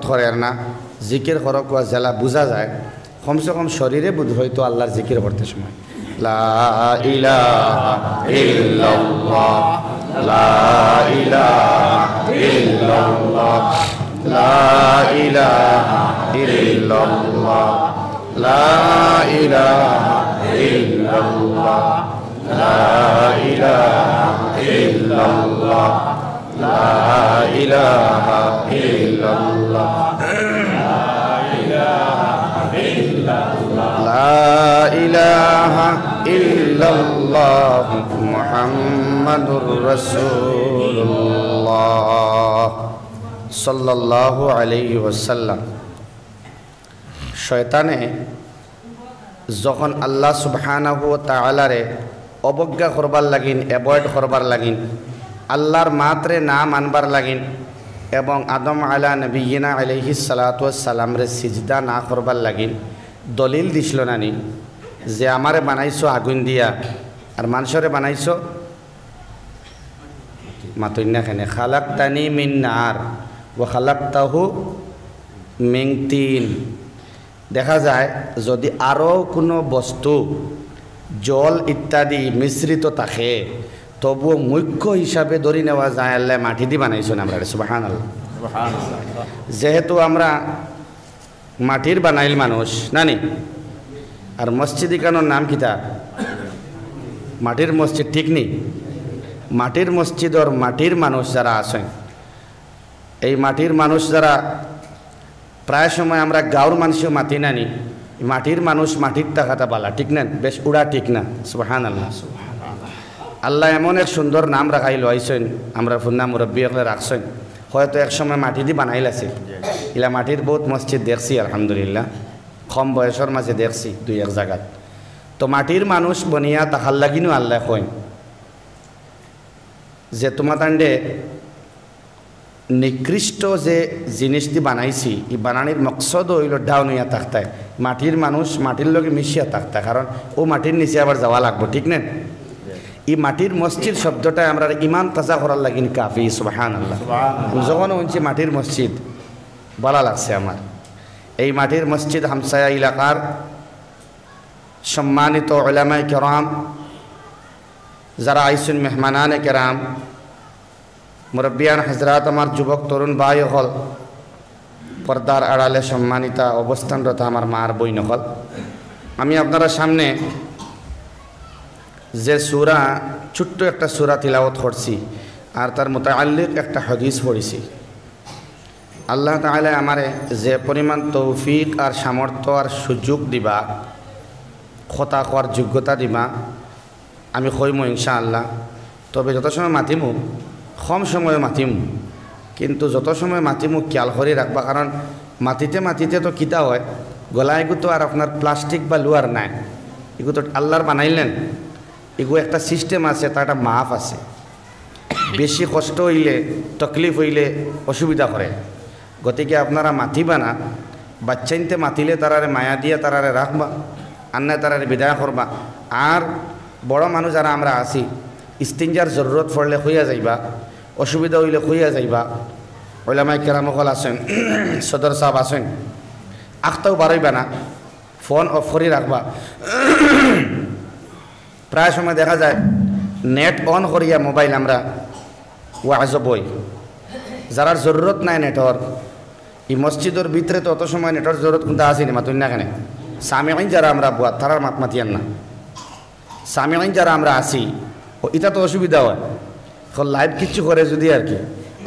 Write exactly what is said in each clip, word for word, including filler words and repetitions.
করের না, জিকির করো কুয়া যেলা বুঝা যায়, কমসে কম শরীরে বুঝ অইতো আল্লার জিকির করতে সময়। লা ইলাহা ইল্লাল্লাহ, লা ইলাহা ইল্লাল্লাহ, লা ইলাহা ইল্লাল্লাহ, লা ইলাহা ইল্লাল্লাহ, লা ইলাহা ইল্লাল্লাহ, লা ইলাহা ইল্লাল্লাহ, লা ইলাহা ইল্লাল্লাহ, লা ইলাহা ইল্লাল্লাহ, মুহাম্মাদুর রাসূলুল্লাহ সাল্লাল্লাহু আলাইহি ওয়াসাল্লাম। শয়তানে যখন আল্লাহ সুবহানাহু ওয়া তাআলারে অবজ্ঞা করবার লাগিন, অ্যাভয়েড করবার লাগিন, আল্লার মাতরে না মানবার লাগিন, এবং আদম আলা নবিয়্যিনা আলাইহিস সালাতু ওয়াস সালামরে সিজদা না করবার লাগিন, দলিল দিছিল নানি যে আমারে বানাইছো আগুন দিয়া, আর মানষরে বানাইছো মাতইন না কেনে, খালাকতানি মিন নার ওয়া খালাকতাহু মিন তিন। দেখা যায়, যদি আরও কুনু বস্তু, জল ইত্যাদি মিশ্রিত থাকে, তবুও মুখ্য হিসাবে ধরি নেওয়া যায় আল্লায় মাটি দি বানাইছইন আমরারে। সুবহানাল্লাহ। যেহেতু আমরা মাটির বানাইল মানুষ, নানি? আর মসজিদ ইখানর নাম কিতা? মাটির মসজিদ, ঠিক নি? মাটির মসজিদর মাটির মানুষ যারা আছইন, এই মাটির মানুষ যারা, প্রায় সময় আমরা গাঁওর মানষেও মাতি নানি, মাটির মানুষ মাটির থাকাটা বালা, ঠিক না? বেশ উড়া, ঠিক না? সুবহানাল্লাহ। আল্লায় এমন এক সুন্দর নাম রাখাই লইছইন, আমরার পুরনা মুরব্বি অকলে রাখছইন, হয়তো এক সময় মাটি দি বানাইল আছিল। ইলা মাটির বউত মসজিদ দেখছি, আলহামদুলিল্লাহ, কম বয়সর মাঝে দেখছি দুই এক জাগাত। তো মাটির মানুষ বনিয়া থাকার লাগিনও আল্লায় কইন যে তুমাতানরে নিকৃষ্ট যে জিনিস দি বানাইছি, ই বানানির মকসদ অইলো ডাউন অইয়া থাকতায়, মাটির মানুষ মাটির লগে মিশিয়া থাকতায়, কারণ অউ মাটির নিচে আবার যাওয়া লাগবো, ঠিক না? ই মাটির মসজিদ শব্দটায় আমরার ইমান তাজা করার লাগিন কাফি। সুবহানাল্লাহ। যখন হুনছি মাটির মসজিদ, বালা লাগছে আমার। এই মাটির মসজিদ হামসায়া এলাকার সম্মানিত উলামায়ে কেরাম, যারা আইছইন, মেহমানানে কেরাম, মুরব্বিয়ান হযরত, আমার যুবক তরুণ ভাই অকল, পর্দার আড়ালে সম্মানিতা অবস্থানরত আমার মা আর বইন অকল, আমি আপনারার সামনে যে সূরা, ছোট্ট একটা সূরা তিলাওয়াত করছি, আর তার মুতাআল্লিক একটা হাদিস পড়ছি। আল্লাহ তাআলায় আমারে যে পরিমাণ তৌফিক আর সামর্থ্য আর সুযোগ দিবা, কথা কওয়ার যোগ্যতা দিবা, আমি কইমু ইনশাআল্লাহ। তবে যত সময় মাতিমু, কম সময় মাতিমু, কিন্তু যত সময় মাতিমু খেয়াল করি রাখবা, কারণ মাতিতে মাতিতে তো কিতা অয়, গলা এগু তো আর আপনার প্লাস্টিক বা লোহার নায়, এগু তো আল্লার বানাইলেন, এগু একটা সিস্টেম আছে, তার একটা মাপ আছে। বেশি কষ্ট অইলে, তকলিফ অইলে অসুবিধা করে। গতিকে আপনারা মাতিবা না, বাচ্চাইন্তে মাতিলে তারারে মায়া দিয়া তারারে রাখবা, আর নায় তারারে বিদায় করবা। আর বড় মানুষ যারা আমরা আছি, ইস্তিনজার জরুরত পড়লে কইয়া যাইবা, অসুবিধা অইলে কইয়া যাইবা। উলামায়ে কেরাম অকল আছইন, সদর সাব আছইন, আখতাউ বারইবা না, ফোন অফ করি রাখবা। প্রায় সময় দেখা যায় নেট অন করিয়া মোবাইল আমরা ওয়াজো বই, যারার জরুরত নাই নেটর, ই মসজিদর ভিতরে তো অত সময় নেটর জরুরত কুনতা আছে নি, মাতুন না কেনে? সামিইন যারা আমরা বুয়াত, তারার মাত মাতিয়ার না। সামিইন যারা আমরা আছি, ও ইতা তো অসুবিধা অয়, এখন লাইভ কিচ্ছু করে যদি আর কি,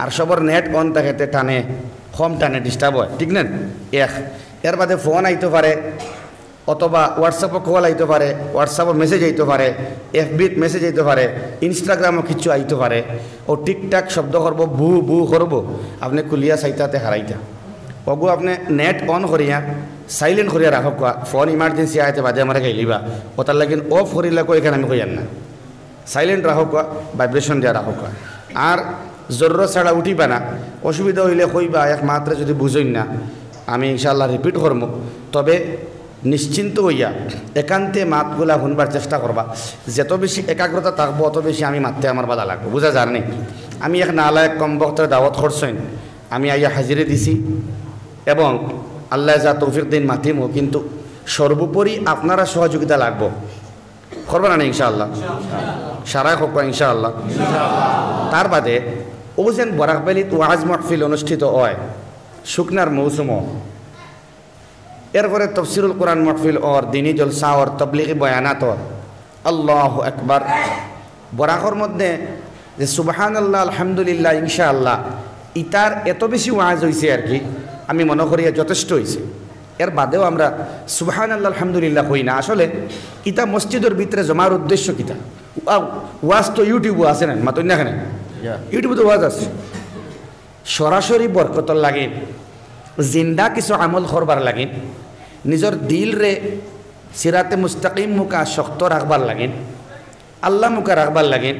আর সবর নেট অন থাকে, তে টানে, কম টানে, ডিস্টার্ব অয়, ঠিক না? এক, এর বাদে ফোন আইতো পারে, অথবা WhatsApp-ও কল আইতো পারে, WhatsApp-ও মেসেজ আইতো পারে, এফবিত মেসেজ আইতো পারে, Instagram-ও কিচ্ছু আইতো পারে। ও টিকটাক শব্দ করবো, বু বু করবো, আপনে খুলিয়া চাইতা তে হারাইতা। ওগু আপনে নেট অন করিয়া, সাইলেন্ট করিয়া রাখউক্কা, ফোন ইমার্জেন্সি আইতে বাদে আমারে গাইলিবা, ওটার লাগিন অফ করিলাউক্কা, এখান আমি কইয়ার না। সাইলেন্ট রাখউক্কা, ভাইব্রেশন দিয়া রাখউক্কা। আর জরুরত ছাড়া উঠিবা না, অসুবিধা অইলে কইবা, এক মাতরে যদি বুঝইন না, আমি ইনশাআল্লাহ রিপিট করমু। তবে নিশ্চিন্ত অইয়া একান্তে মাতগুলা হুনবার চেষ্টা করবা। যত বেশি একাগ্রতা থাকবো, অত বেশি আমি মাততে আমার বালা লাগবো। বুঝা যার নি? আমি এক নালায়েক কমবখতরে দাওয়াত করছইন, আমি আইয়া হাজিরি দিছি। এবং আল্লায় যা তৌফিক দেইন মাতিমু, কিন্তু সর্বোপরি আপনারার সহযোগিতা লাগবো। করবা না নি ইনশাআল্লাহ? সারায় কউক্কা ইনশাআল্লাহ। তার বাদে অউ যেন বরাক ভ্যালিত ওয়াজ মাহফিল অনুষ্ঠিত অয়, শুকনার মৌসুমো, এরপরে তফসিরুল কোরআন মাহফিল অর, দিনী জলসা অর, তবলিগি বয়ানাত অর। আল্লাহু আকবার। বরাকর মধ্যে যে সুবহানাল্লাহ, আলহামদুলিল্লাহ, ইনশাআল্লাহ, ইতার এত বেশি ওয়াজ অইছে আর কি, আমি মনো করি যথেষ্ট অইছে। এর বাদেও আমরা সুবহানাল্লাহ, আলহামদুলিল্লাহ কই না। আসলে ইতা মসজিদর ভিতরে জমার উদ্দেশ্য কিতা? ওয়া-, ওয়াজ তো YouTube-ও আছে না, মাতইন না কেনে? YouTube-ও তো ওয়াজ আছে। সরাসরি বরকতর লাগিন, জিন্দা কিছু আমল করবার লাগিন, নিজর দিলরে সিরাতে মুস্তাকিম মুকা শক্ত রাখবার লাগিন, আল্লাহ মুকা রাখবার লাগিন,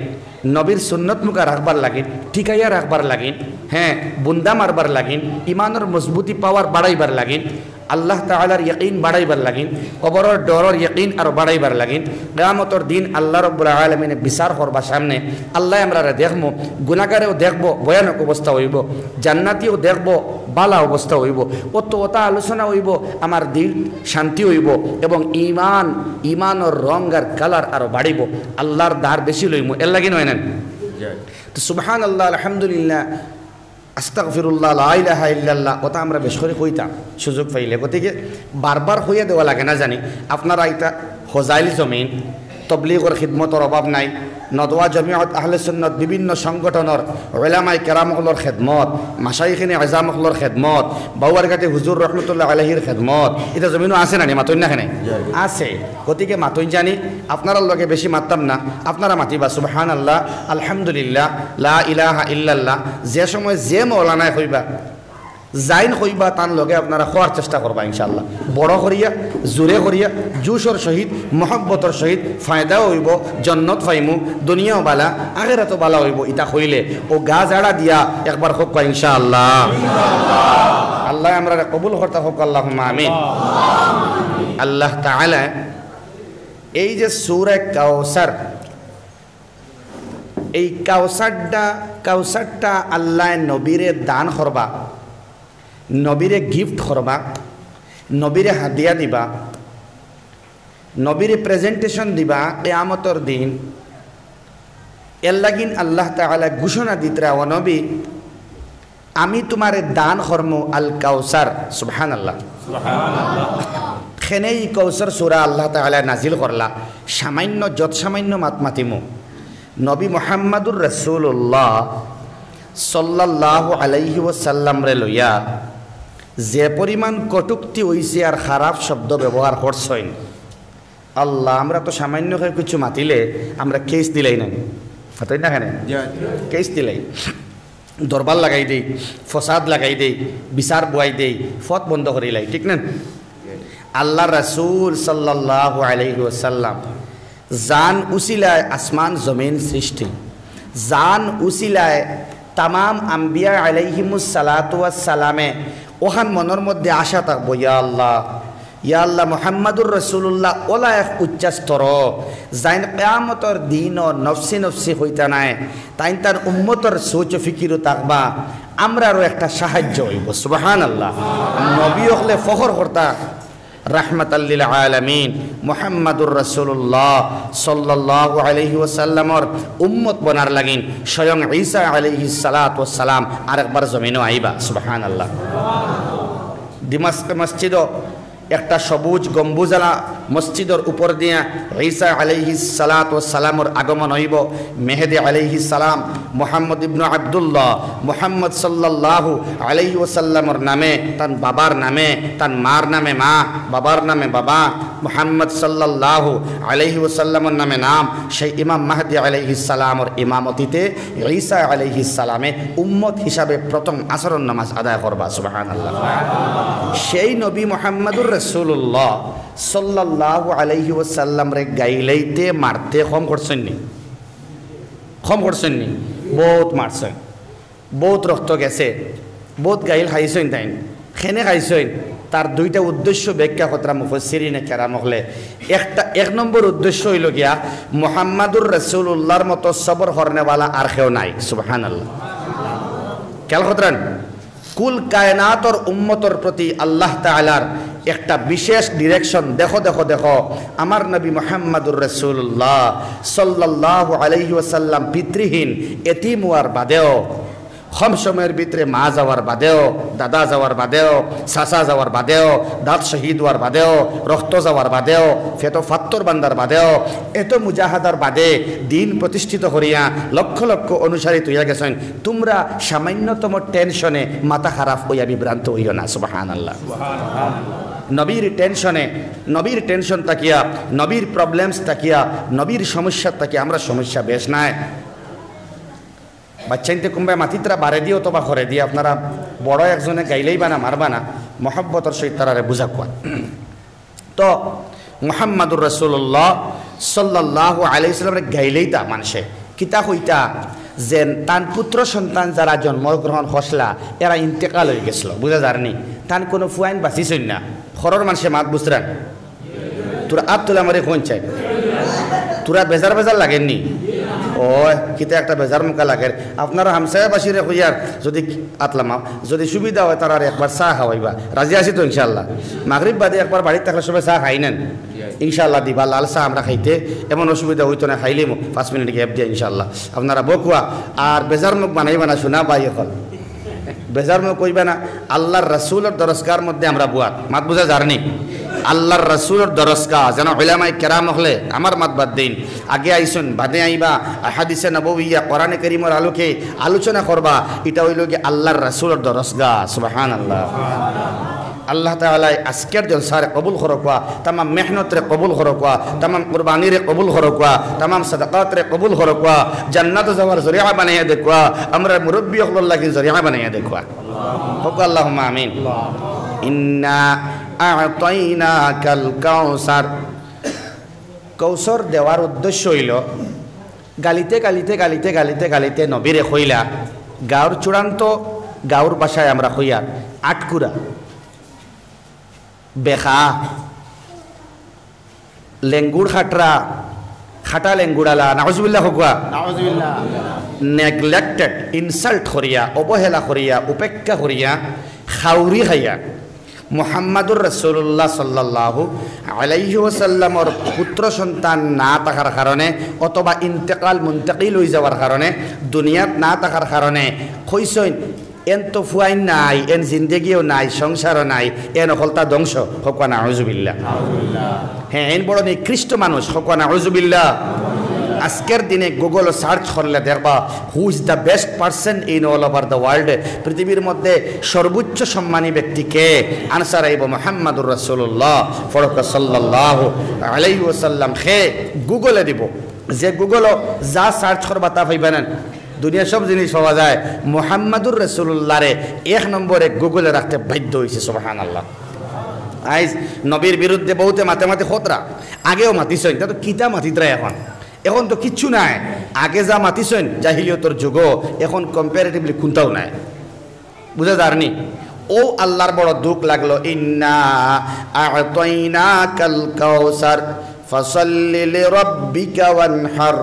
নবীর সুন্নত মুকা রাখবার লাগিন, টিকাইয়া রাখবার লাগিন, হ্যাঁ, বুন্দা মারবার লাগিন, ইমানর মজবুতি পাওয়ার বাড়াইবার লাগিন, আল্লাহ তাআলার ইয়াকিন বাড়াইবার লাগিন, কবরর ডরর ইয়াকিন আরো বাড়াইবার লাগিন। কিয়ামতর দিন আল্লাহ রাব্বুল আলামিনে বিচার করবা সামনে, আল্লায় আমরারে দেখমু, গুনাগারেও দেখবো, ভয়ানক অবস্থা অইবো, জান্নাতিও দেখবো, বালা অবস্থা অইবো। অত অতা আলোচনা অইবো, আমার দিল শান্তি অইবো এবং ইমান, ইমানর রং আর কালার আরো বাড়িবো, আল্লাহর দার বেশি লইমু, এর লাগি নয় না? তো সুবহানাল্লাহ, আলহামদুলিল্লাহ, আস্তাগফিরুল্লাহ, লা ইলাহা ইল্লাল্লাহ, অতা আমরা বেশ করি কইতাম সুযোগ পাইলে। গতিকে বারবার কইয়া দেওয়া লাগে না জানি, আপনারা ইতা হজাইল জমিন, তবলিগর খিদমতর অভাব নাই, নদওয়া জমিয়ত আহলে সুন্নত বিভিন্ন সংগঠনর উলামায়ে কেরাম অকলর খেদমত, মাশাইখিনে আজাম অকলর খেদমত, বাউয়ারঘাটি হুজুর রহমতুল্লাহ আলাইহির খেদমত, ইতা জমিনো আছে না নি? মাতইন না কেনে? আছে। গতিকে মাতইন জানি, আপনারার লগে বেশি মাততাম না, আপনারা মাতিবা সুবহানাল্লাহ, আলহামদুলিল্লাহ, লা ইলাহা ইল্লাল্লাহ, যে সময় যে মৌলানায় কইবা, যাইন কইবা তান লগে আপনারা কওয়ার চেষ্টা করবা ইনশাআল্লাহ। বড় করিয়া, জোরে করিয়া, জোশর সহিত, মহব্বতর সহিত, ফায়দাও অইবো, জন্নত পাইমু, দুনিয়াও বালা, আখেরাতও বালা অইবো, ইতা কইলে অউ গা জাড়া দিয়া একবার কউক্কা ইনশাআল্লাহ। আল্লায় আমরারে কবুল করতা কউক্কা, আল্লাহুম্মা আমিন। আল্লাহ তাআলা এই যে সূরা কাউসার, এই কাউসারটা, কাউসারটা আল্লায় নবীরে দান করবা, নবীরে gift করবা, নবীরে হাদিয়া দিবা, নবীরে presentation দিবা কিয়ামতর দিন। এর লাগিন আল্লাহ তাআলা ঘোষণা দিতরা, "ও নবী, আমি তুমারে দান করমু আল কাউসার।" সুবহানাল্লাহ। কেনে ই কাউসার সূরা আল্লাহ তাআলা নাজিল করলা, সামান্য, যৎসামান্য মাত মাতিমু। নবী মুহাম্মাদুর রাসূলুল্লাহ সাল্লাল্লাহু আলাইহি ওয়াসাল্লামরে লইয়া যে পরিমাণ কটূক্তি অইছে আর খারাপ শব্দ ব্যবহার করছইন, আল্লাহ, আমরা তো সামান্য কেউ কিছু মাতিলে আমরা case দিলাই না, মাতইন না কেনে? Case দিলাই, দরবার লাগাই দেই, ফসাদ লাগাই দেই, বিচার বওয়াই দেই, পথ বন্ধ করিলাই, ঠিক না? আল্লাহর রাসূল সাল্লাল্লাহু আলাইহি ওয়াসাল্লাম যান উসিলায় আসমান জমিন সৃষ্টি, যান উসিলায় তামাম আম্বিয়া আলাইহিমুস সালাতু ওয়াস সালামে অখান মনর মধ্যে আশা থাকবো, ইয়া আল্লাহ, ইয়া আল্লাহ, মুহাম্মাদুর রাসূলুল্লাহ অলা এক উচ্চ স্তর, যাইন কিয়ামতর দিনও নফসি নফসি কইতা নায়, তাইন তান উম্মতর সোচ ও ফিকিরও থাকবা, আমরারও একটা সাহায্য অইবো। সুবহানাল্লাহ। নবী অকলে ফখর করতা, রাহমাতাল লিল আলামিন মুহাম্মাদুর রাসূলুল্লাহ সাল্লাল্লাহু আলাইহি ওয়াসাল্লামর উম্মত বনার লাগিন স্বয়ং ঈসা আলাইহিস সালাতু ওয়াস সালাম আরেকবার জমিনো আইবা। সুবহানাল্লাহ। দিমাশক মসজিদও একটা সবুজ গম্বুজআলা মসজিদর উপর দিয়া ঈসা আলাইহিস সালাতু ওয়াস সালামর আগমন অইবো। মেহেদি আলাইহিস সালাম, মুহাম্মদ ইবনু আব্দুল্লাহ, মুহাম্মদ সাল্লাল্লাহু আলাইহি ওয়াসাল্লামর নামে, তান বাবার নামে, তান মার নামে মা, বাবার নামে বাবা, মুহাম্মদ সাল্লাল্লাহু আলাইহি ওয়াসাল্লামর নামে নাম, সেই ইমাম মাহদি আলাইহিস সালামর ইমামতিতে ঈসা আলাইহিস সালামে উম্মত হিসাবে প্রথম আসরর নামাজ আদায় করবা। সুবহানাল্লাহ। সেই নবী মুহাম্মাদুর রাসূলুল্লাহ সাল্লাল্লাহু আলাইহি ওয়াসাল্লামরে গাইলাইতে মারতে কম করছইন নি? কম করছইন নি? বউত মারছইন, বউত রক্ত গেছে, বউত গাইল খাইছইন তাইন। কেনে খাইছইন? তার দুইটা উদ্দেশ্য ব্যাখ্যা করতরা মুফাসসিরিনে কেরাম অকলে। একটা, এক নম্বর উদ্দেশ্য অইলো গিয়া, মুহাম্মাদুর রাসূলুল্লাহর মতো সবর করনেওয়ালা আর কেউ নাই। সুবহানাল্লাহ। খেয়াল করতরা নি? কুল কায়নাতর উম্মতর প্রতি আল্লাহ তাআলার একটা বিশেষ direction। দেখো, দেখো, দেখো, আমার নবী মুহাম্মাদুর রাসূলুল্লাহ সাল্লাল্লাহু আলাইহি ওয়াসাল্লাম পিতৃহীন, এতিম অওয়ার বাদেও, কম সময়র ভিতরে মা যাওয়ার বাদেও, দাদা যাওয়ার বাদেও, চাচা যাওয়ার বাদেও, দাঁত শহীদ অওয়ার বাদেও, রক্ত যাওয়ার বাদেও, পেটো পাত্থর বান্ধার বাদেও, এত মুজাহাদার বাদে দিন প্রতিষ্ঠিত করিয়া লক্ষ লক্ষ অনুসারী তৈয়া গেছইন। তুমরা সামান্যতম টেনশনে মাথা খারাপ অইয়া বিভ্রান্ত অইও না। সুবহানাল্লাহ। নবীর টেনশনে, নবীর টেনশন থাকিয়া, নবীর problems থাকিয়া, নবীর সমস্যা থাকিয়া আমরা সমস্যা বেশ নাই। বাচ্চাইন্তে কুনবায় মাতিতরা বারে দিয়া অথবা খরে দিয়া, আপনারা বড় একজনে গাইলেইবা না, মারবা না, মহব্বতর সহিত তারারে বুঝাউক্কা। তো মুহাম্মাদুর রাসূলুল্লাহ সাল্লাল্লাহু আলাইহি ওয়াসাল্লামরে গাইলেইতা মানষে, কিতা কইতা, যে তান পুত্র সন্তান যারা জন্মগ্রহণ করছলা, এরা ইন্তেকাল অইগেছলো, বুঝা যারনি? তান কুনু ফুয়াইন বাচিছইন না। খরর মানষে মাত বুঝরা? তুরা আত তুলা মারি কইন চাই। তুরা বেজার বেজার লাগের নি? ওই, কিতা একটা বেজার মুখা লাগের। আপনারা হামসায়াবাসীরে কইয়ার, যদি আত লামাও, যদি সুবিধা অয়, তারারে একবার চা খাওয়াইবা। রাজি আছি তো ইনশাআল্লাহ? মাগরিব বাদে একবার বাড়িত থাকলে সবে চা খাইন না? ইনশাআল্লাহ দিবা, লাল চা আমরা খাইতে এমন অসুবিধা অইতো না, খাইলিমু পাঁচ মিনিট gap দিয়া ইনশাআল্লাহ। আপনারা বউক্কা, আর বেজার মুখ বানাইবা না, শুনা ভাই অকল। বেজার মুখ কইবা না, আল্লাহর রাসূলর দরসগাহর মধ্যে আমরা বওয়াত, মাত বুঝা যারনি? আল্লাহর রাসূলর দরসগাহ, যেন উলামায়ে কেরাম অকলে, আমার মাত বাদ দিন, আগে আইছইন, বাদে আইবা, হাদিসে নববিয়া, কোরআনে করিমর আলোকে আলোচনা করবা, ইটা অইলো গি আল্লাহর রাসূলর দরসগাহ। সুবহানাল্লাহ। আল্লাহ তাআলায় আজকের জলসারে কবুল করউক্কা, তামাম মেহনতরে কবুল করউক্কা, তামাম কুরবানিরে কবুল করউক্কা, তামাম সাদাকাতরে কবুল করউক্কা, জান্নাতো যাওয়ার জরিয়া বানাইয়া দেউক্কা, আমরার মুরব্বি অকলর লাগি জরিয়া বানাইয়া দেউক্কা। কউক্কা আল্লাহুম্মা আমিন। ইন্না আ'তাইনাকাল কাউসার। কৌসর দেওয়ার উদ্দেশ্য অইলো, গালিতে গালিতে গালিতে গালিতে গালিতে নবীরে কইলা, গাঁওর চূড়ান্ত, গাঁওর ভাষায় আমরা কইয়ার, আটকুরা, বেখা, লেঙ্গুড় খাটরা, খাটা লেঙ্গুড়আলা, নাউজুবিল্লাহ কউক্কা। নাউজুবিল্লাহ। Neglected, insult করিয়া, অবহেলা করিয়া, উপেক্ষা করিয়া, খাউরি খাইয়া, মুহাম্মাদুর রাসূলুল্লাহ সাল্লাল্লাহু আলাইহি ওয়াসাল্লামর পুত্র সন্তান না থাকার কারণে অথবা ইন্তেকাল মুন্তাকিল অই যাওয়ার কারণে, দুনিয়াত না থাকার কারণে কইছইন, এন তো ফুয়াইন নাই, এন জিন্দেগিও নাই, সংসারও নাই, এন অকলতা ধ্বংস। কউক্কা নাউজুবিল্লাহ। হ্যাঁ, এন বড় নিকৃষ্ট মানুষ, কউক্কা নাউজুবিল্লাহ। আজকের দিনে Google-ও search করলে দেখবা, who is the best person in all over the world, পৃথিবীর মধ্যে সর্বোচ্চ সম্মানী ব্যক্তি কে? Answer আইবো মুহাম্মাদুর রাসূলুল্লাহ, পড়উক্কা সাল্লাল্লাহু আলাইহি ওয়াসাল্লাম। কে? Google-এ দিবো। যে Google-ও যা search করবা তা পাইবা না। দুনিয়ার সব জিনিস পাওয়া যায়, মুহাম্মাদুর রাসূলুল্লাহরে এক নম্বরে Google-এ রাখতে বাধ্য অইছে। সুবহানাল্লাহ। আইজ নবীর বিরুদ্ধে বউতে মাতামাতি কররা, আগেও মাতিছইন, তা তো কিতা মাতিতরা অখন? অখন তো কিচ্ছু নাই। আগে যা মাতিছইন জাহিলিয়তর যুগো, অখন comparatively কুন্তাও নাই। বুঝা যারনি? অউ আল্লাহর বড় দুখ লাগলো, ইন্না আ'তাইনাকাল কাউসার, ফাসাল্লি লিরাব্বিকা ওয়ানহার,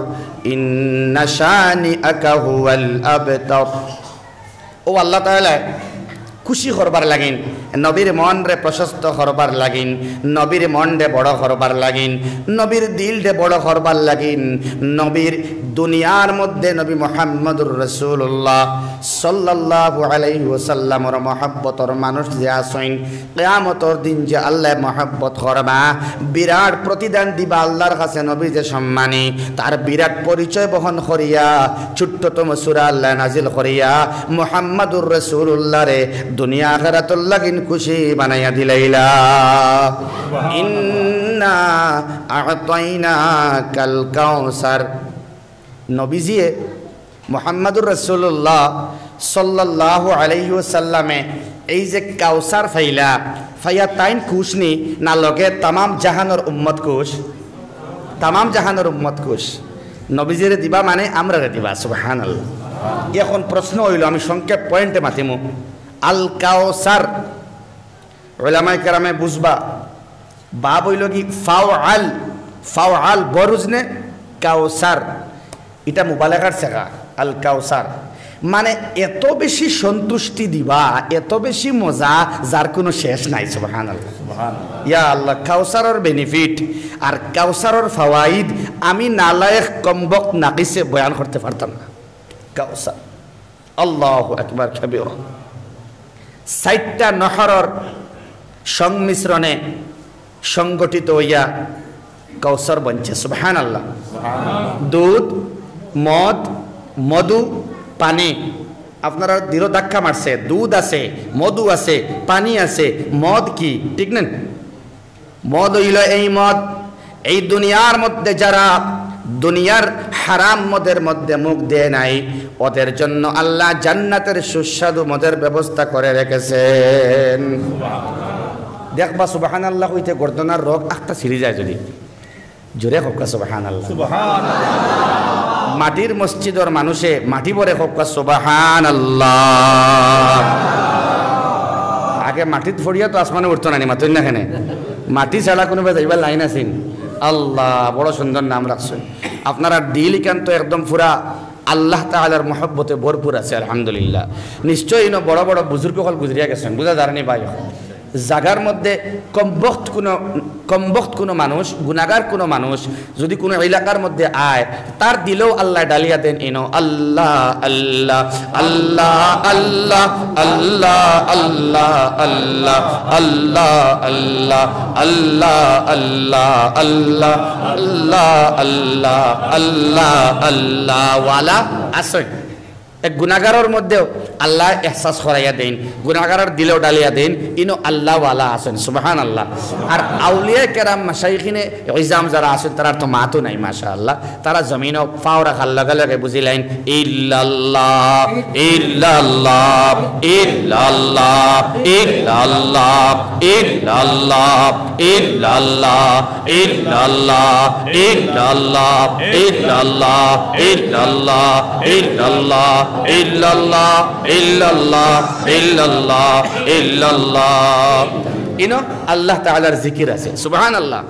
ইন্না শানিআকা হুয়াল আবতার। অউ আল্লাহ তাআলায় খুশি করবার লাগিন, নবীর মনরে প্রশস্ত করবার লাগিন, নবীর মনরে বড় করবার লাগিন, নবীর দিলরে বড় করবার লাগিন, নবীর দুনিয়ার মধ্যে নবী মুহাম্মাদুর রাসূলুল্লাহ সাল্লাল্লাহু আলাইহি ওয়াসাল্লামর মহব্বতর মানুষ যে আছইন, কিয়ামতর দিন যে আল্লায় মহব্বত করবা, বিরাট প্রতিদান দিবা আল্লাহর কাছে। নবী যে সম্মানী, তার বিরাট পরিচয় বহন করিয়া ছোট্টতম সূরা আল্লায় নাজিল করিয়া মুহাম্মাদুর রাসূলুল্লাহরে দুনিয়া আখিরাতর লাগিন খুশি বানাইয়া দিলাইলা। ইন্না আ'তাইনাকাল কাউসার। নবীজিয়ে মুহাম্মাদুর রাসূলুল্লাহ সাল্লাল্লাহু আলাইহি ওয়াসাল্লামে এই যে কাউসার পাইলা, পাইয়া তাইন খুশ নি না, লগে তামাম জাহানর উম্মত খুশ? তামাম জাহানর উম্মত খুশ। নবীজিরে দিবা মানে আমরারে দিবা, সুবহানাল্লাহ। অখন প্রশ্ন অইলো, আমি সংক্ষেপ point-এ মাতিমু, আল কাউসার, উলামায়ে কেরামে বুঝবা, বাব অইলো গি ফাওআল, ফাওআল বরুজ নে কাউসার, ইটা মুবালাগার সিগা, আল কাউসার। মানে, এত বেশি সন্তুষ্টি দিবা, এত বেশি মজা, যার কোনো শেষ নাই। সুবহানাল্লাহ। ইয়া আল্লাহ, কাউসারর বেনিফিট আর কাউসারর ফাওয়াইদ আমি নালায়েক কমবখত নাকিসে বয়ান করতে পারতাম না। কাউসার, আল্লাহু আকবার কাবীরা। চাইরটা নহরর সংমিশ্রণে সংগঠিত অইয়া কাউসার বনছে। সুবহানাল্লাহ। দুধ, মদ, মধু, পানি। আপনারা দৃঢ় ধাক্কা মারছে, দুধ আছে, মধু আছে, পানি আছে, মদ কি? ঠিক না? মদ অইলো এই মদ, এই দুনিয়ার মধ্যে যারা দুনিয়ার হারাম মদের মধ্যে মুখ দেয় নাই, ওদের জন্য আল্লাহ জান্নাতের সুস্বাদু মদের ব্যবস্থা করে রেখেছেন। দেখবা, সুবহানাল্লাহ কইতে গর্দনার রগ আখতা ছিড়ি যায় যদি। জোরে কউক্কা সুবহানাল্লাহ। মাটির মসজিদর মানুষে মাটি ভরে কউক্কা সুবহানাল্লাহ। আগে মাটিত পড়িয়া তো আসমানে উঠতো না নি, মাতইন না কেনে? মাটি ছাড়া কোনো বেজাইবার লাইন আছেনি? আল্লাহ, বড় সুন্দর নাম রাখছইন। আপনারার দিল ইখান তো একদম পুরা আল্লাহ তাআলার মহব্বতে ভরপুর আছে, আলহামদুলিল্লাহ। নিশ্চয়ই ইনো বড় বড় বুজুর্গ অকল গুজরিয়া গেছইন, বুঝা যার নি ভাই? জাগার মধ্যে কমবখত কোনো, কমবখত কোনো মানুষ, গুনাগার কোনো মানুষ যদি কোনো এলাকার মধ্যে আয়, তার দিলেও আল্লাহ ডালিয়া দেন ইনো আল্লাহ, আল্লাহ, আল্লাহ, আল্লাহ, আল্লাহ, আল্লাহ, আল্লাহ, আল্লাহ, আল্লাহ, আল্লাহ, আল্লাহ, আল্লাহ, আল্লাহ, আল্লাহ, আল্লাহ, আল্লাহ ওয়ালা আছে। এক গুনাগারর মধ্যেও আল্লাহ এহসাস করাইয়া দেইন, গুনাগারর দিলেও ডালিয়া দেইন, ইনো আল্লাহ ওয়ালা আছেন, সুবহানাল্লাহ। আর আউলিয়া কেরাম, মাশাইখিনে ইজাম যারা আছেন, তারার তো মাতও নাই, মাশাআল্লাহ। তারা জমিনো পাও রাখার লগে লগে বুঝিলাইন, ইল্লাল্লাহ, ইল্লাল্লাহ, ইল্লাল্লাহ, ইল্লাল্লাহ, ইল্লাল্লাহ, ইল্লাল্লাহ, ইল্লাল্লাহ, ইল্লাল্লাহ, ইল্লাল্লাহ, ইল্লাল্লাহ, ইল্লাল্লাহ, ইল্লাল্লাহ, ইল্লাল্লাহ, ইল্লাল্লাহ, ইল্লাল্লাহ। ইনো আল্লাহ তাআলার জিকির আছে। সুবহানাল্লাহ।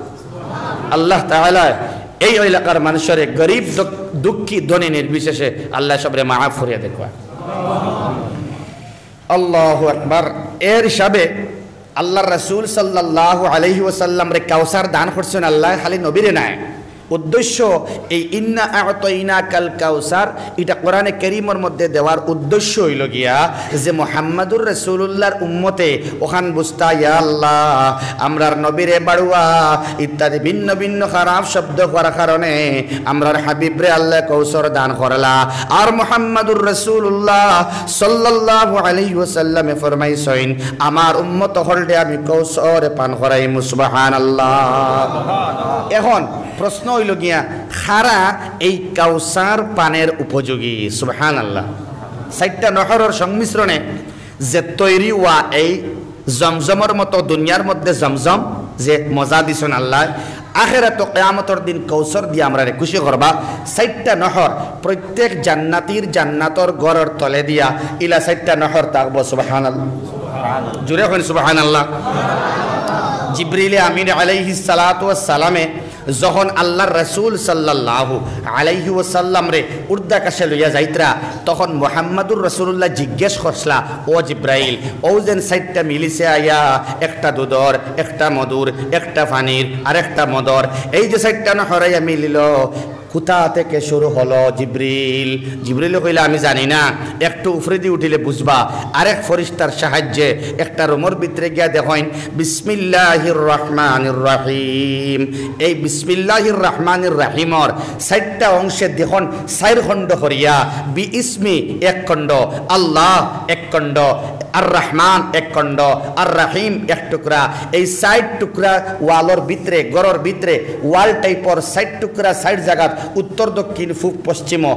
আল্লাহ তাআলা এই এলাকার মানুষরে গরিব, দুঃ-, দুঃখী, ধনী নির্বিশেষে আল্লাহ সবরে মাফ করিয়া দেখবা। আল্লাহু আকবার। এর হিসাবে আল্লাহর রাসূল সাল্লাল্লাহু আলাইহি ওয়াসাল্লামরে কাউসার দান করছেন আল্লাহ, খালি নবীরে নায়। উদ্দেশ্য এই ইন্না আ'তাইনাকাল কাউসার, এটা কোরআনে কারীমর মধ্যে দেওয়ার উদ্দেশ্য অইলো গিয়া যে মুহাম্মাদুর রাসূলুল্লাহর উম্মতে অখান বুঝতা, ইয়া আল্লাহ, আমরার নবীরে বাড়ুয়া ইত্যাদি ভিন্ন ভিন্ন খারাপ শব্দ কওয়ার কারণে আমরার হাবিবরে আল্লাহ কাউসার দান করলা। আর মুহাম্মাদুর রাসূলুল্লাহ সাল্লাল্লাহু আলাইহি ওয়াসাল্লামে ফরমাইছইন, আমার উম্মত অকলরে আমি কাউসারে পান করাইমু। সুবহানাল্লাহ। এখন প্রশ্ন অইলো গিয়া, কারা এই কাউসার পানের উপযোগী? সুবহানাল্লাহ। চাইরটা নহরর সংমিশ্রণে যে তৈরি অওয়া এই জমজমর মতো দুনিয়ার মধ্যে জমজম যে মজা দিছইন আল্লাহ, আখেরাতো কিয়ামতর দিন কাউসার দিয়া আমরারে খুশি করবা। চাইরটা নহর, প্রত্যেক জান্নাতীর জান্নাতর ঘরর তলে দিয়া ইলা চাইরটা নহর থাকবো। সুবহানাল্লাহ। জোরে কইন সুবহানাল্লাহ। জিবরিলে আমিন আলাইহিস সালাতু ওয়াস সালামে যখন আল্লাহর রাসূল সাল্লাল্লাহু আলাইহি ওয়াসাল্লামরে উর্দাকাশে লইয়া যাইতরা, তখন মুহাম্মাদুর রাসূলুল্লাহ জিজ্ঞেস করছলা, "ও জিব্রাইল, অউ যেন চাইরটা মিলিছে আইয়া, একটা দুধর, একটা মধুর, একটা পানির, আর একটা মদর, এই যে চাইরটা নহর আইয়া মিলিলো, কোথা থেকে শুরু হলো জিব্রিল?" জিব্রিলে কইলা, "আমি জানি না, একটু উপরেদি উঠিলে বুঝবা।" আরেক ফিরিস্তার সাহায্যে একটা রুমর ভিতরে গিয়া দেখইন, বিসমিল্লাহির রহমানির রহিম। এই বিসমিল্লাহির রহমানির রহিমর চাইরটা অংশে দেখইন, চাইর খণ্ড করিয়া, বিইসমি এক খণ্ড, আল্লাহ এক খণ্ড, আর রহমান এক খণ্ড, আর রহিম এক টুকরা। এই চাইর টুকরা ওয়ালর ভিতরে, ঘরর ভিতরে, ওয়াল টাইপর চাইর টুকরা, চাইর জাগাত, উত্তর, দক্ষিণ, পূব, পশ্চিম,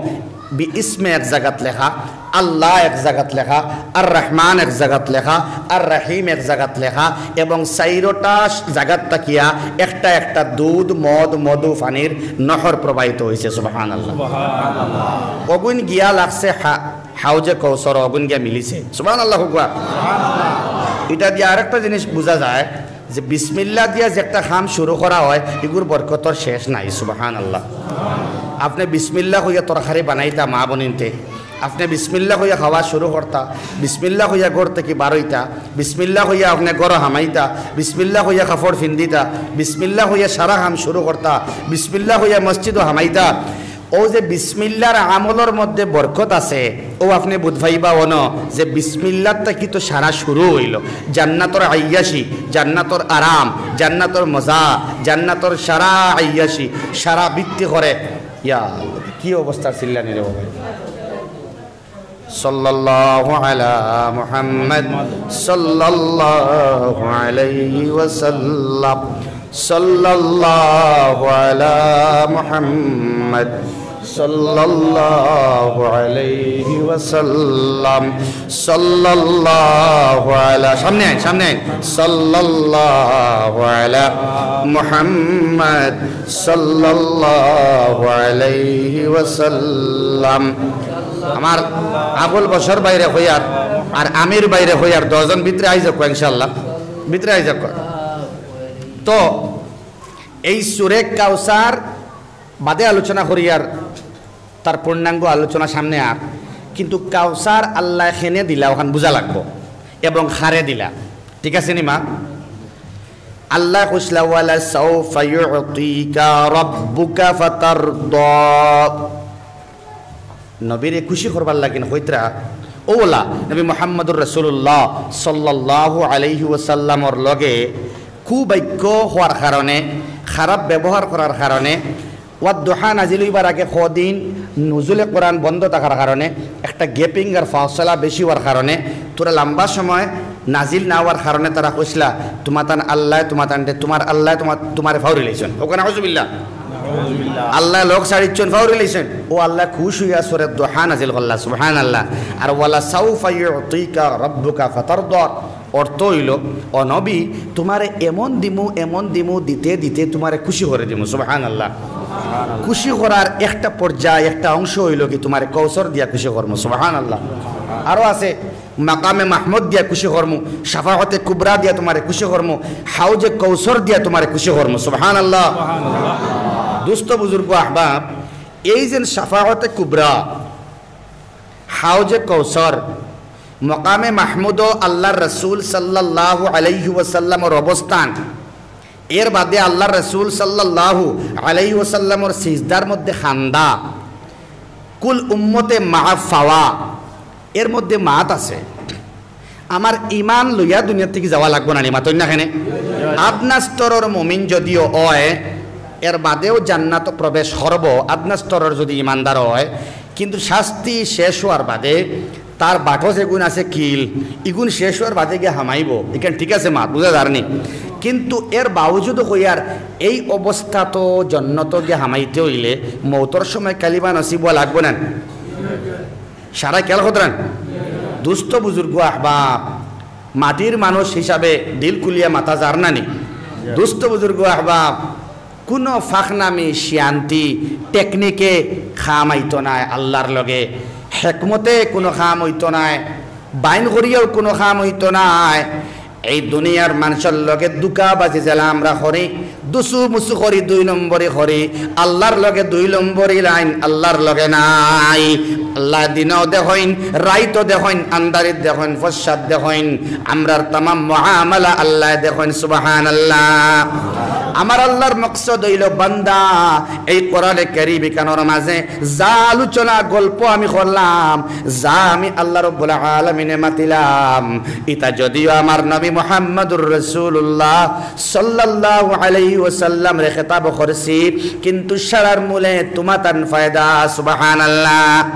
বিইসমে এক জাগাত লেখা, আল্লাহ এক জাগাত লেখা, আর রহমান এক জাগাত লেখা, আর রহিম এক জাগাত লেখা, এবং চাইরোটা জাগাত থাকিয়া একটা একটা দুধ, মদ, মধু, পানির নহর প্রবাহিত অইছে। সুবহানাল্লাহ। অগুইন গিয়া লাগছে হা-, হাউজে কৌসর, অগুইন গিয়া মিলিছে। সুবহানাল্লাহ কউক্কা। ইটা দিয়া আরেকটা জিনিস বুঝা যায়, যে বিসমিল্লাহ দিয়া যে একটা কাম শুরু করা অয়, ইগুর বরকতর শেষ নাই। সুবহানাল্লাহ। আপনে বিসমিল্লাহ কইয়া তরকারি বানাইতা মা বইনিন্তে, আপনে বিসমিল্লাহ কইয়া খাওয়া শুরু করতা, বিসমিল্লাহ কইয়া ঘর থাকি বারইতা, বিসমিল্লাহ কইয়া আপনে ঘরো হামাইতা, বিসমিল্লাহ কইয়া কাপড় ফিন্দিতা, বিসমিল্লাহ কইয়া সারা কাম শুরু করতা, বিসমিল্লাহ কইয়া মসজিদো হামাইতা। অউ যে বিসমিল্লার আমলর মধ্যে বরকত আছে, অউ আপনে বুঝ পাইবা অনো যে বিসমিল্লার থাকি তো সারা শুরু অইলো। জান্নাতর আইয়াসি, জান্নাতর আরাম, জান্নাতর মজা, জান্নাতর সারা আইয়াসি, সারা বৃত্তি করে। ইয়া আল্লাহ, কি অবস্থা চিল্লানি রে বাবা। সাল্লাল্লাহু আলা মুহাম্মদ, সাল্লাল্লাহু আলাইহি ওয়াসাল্লাম, সাল্লাল্লাহু আলা মুহাম্মদ, সাল্লাল্লাহু আলাইহি ওয়াসাল্লাম, সাল্লাল্লাহু আলা, সামনে আইন, সামনে আইন, সাল্লাল্লাহু আলা মুহাম্মদ, সাল্লাল্লাহু আলাইহি ওয়াসাল্লাম। আমার আবুল বশর ভাইরে কইয়ার আর আমির ভাইরে কইয়ার, দশজন ভিতরে আইযাউক্কা ইনশাআল্লাহ, ভিতরে আইযাউক্কা। তো এই সূরা কাউসার বাদে আলোচনা করিয়ার, তার পূর্ণাঙ্গ আলোচনা সামনে আর, কিন্তু কাউসার আল্লায় কেনে দিলা অখান বুঝা লাগবো এবং কারে দিলা, ঠিক আছে নি মা? আল্লায় কইছলা, "ওয়ালা সাউফা ইউতিকা রাব্বুকা ফাতারদা।" নবীরে খুশি করবার লাগিন কইতরা, অউ অলা নবী মুহাম্মদুর রাসূলুল্লাহ সাল্লাল্লাহু আলাইহি ওয়াসাল্লামর লগে কুবাক্য কওয়ার কারণে, খারাপ ব্যবহার করার কারণে, ওয়াদ্দুহা নাজিল অইবার আগে কয়দিন নুজুলে কোরআন বন্ধ থাকার কারণে, একটা গ্যাপিং আর ফাসলা বেশি অওয়ার কারণে, থুড়া লম্বা সময় নাজিল না অওয়ার কারণে তারা কইছলা, "তুমাতান আল্লায় তুমাতানরে, তুমার আল্লায় তুমা-, তুমারে ফাউরিলাইছইন।" অউক্কা নাউজুবিল্লাহ। আল্লায় লগ ছাড়িছইন, ফাউরিলাইছইন। অউ আল্লায় খুশ অইয়া সূরা দুহা নাজিল করলা, সুবহানাল্লাহ। আর "ওয়ালা সাউফা ইউতিকা রাব্বুকা ফাতারদা" অর্থ অইলো, "ও নবী, তুমারে এমন দিমু, এমন দিমু, দিতে দিতে তুমারে খুশি করি দিমু।" সুবহানাল্লাহ। খুশি করার একটা পর্যায়, একটা অংশ অইলো কি, তুমারে কৌসর দিয়া খুশি করমু। সুবহানাল্লাহ। আরো আছে, মাকামে মাহমুদ দিয়া খুশি করমু, শাফাআতে কুবরা দিয়া তুমারে খুশি করমু, হাউজে কৌসর দিয়া তুমারে খুশি করমু। সুবহানাল্লাহ। দোস্ত বুজুর্গ আহবাব, এই যে শাফাআতে কুবরা, হাউজে কৌসর, মকামে মাহমুদো আল্লার রসুল সাল্লাল্লাহু আলাইহি ওয়াসাল্লামর অবস্থান, এর বাদে আল্লার রসুল সাল্লাল্লাহু আলাইহি ওয়াসাল্লামর সিজদার মধ্যে কান্দা, কুল উম্মতে মাফ পাওয়া, এর মধ্যে মাত আছে। আমার ইমান লইয়া দুনিয়া থাকি যাওয়া লাগবো না নি, মাতইন না কেনে? আদনা স্তরর মুমিন যদিও অয়, এর বাদেও জান্নাত প্রবেশ করবো, আদনা স্তরর যদি ইমানদার অয়, কিন্তু শাস্তি শেষ অওয়ার বাদে তার বাটো যেগুন আছে কিল, ইগুন শেষ অওয়ার বাদে গিয়া হামাইবো, ইখান ঠিক আছে, মাত বুঝা যার নি? কিন্তু এর বাবজুদ কইয়ার এই অবস্থা তো জন্নত গিয়া হামাইতে অইলে মৌতর সময় কালিমা নসিব অওয়া লাগবো না? সারা খেয়াল করতরা নি? দুস্ত বুজুর্গ আহবাব, মাটির মানুষ হিসাবে দিল খুলিয়া মাতা যার না নি? দুস্ত বুজুর্গ আহবাব, কুনু ফাখনামি শিয়ান্তি টেকনিকে কাম আইতো নায় আল্লার লগে, হেকমতে কুনু কাম অইতো নায়, বাইন করিয়াও কুনু কাম অইতো নায়। এই দুনিয়ার মানষর লগে ধুকাবাজি যেলা আমরা করি, দুসু মুসু করি, দুই নম্বরি করি, আল্লার লগে দুই নম্বরি লাইন, আল্লার লগে নাই। আল্লায় দিনও দেখইন, রাইতও দেখইন, আন্দারিত দেখইন, ফসাদ দেখইন, আমরার তামাম মুআমালা আল্লায় দেখইন। সুবহানাল্লাহ। আমার আল্লার মকসদ অইলো বান্দা, এই কোরআনে কারীম ইখানর মাঝে যা আলোচনা গল্প আমি করলাম, যা আমি আল্লা রব্বুল আলামিনে মাতিলাম, ইতা যদিও আমার নবী মুহাম্মাদুর রাসূলুল্লাহ সাল্লাল্লাহু আলাইহি ওয়াসাল্লামরে খেতাব করছি, কিন্তু সারার মূলে তুমাতান ফায়দা। সুবহানাল্লাহ।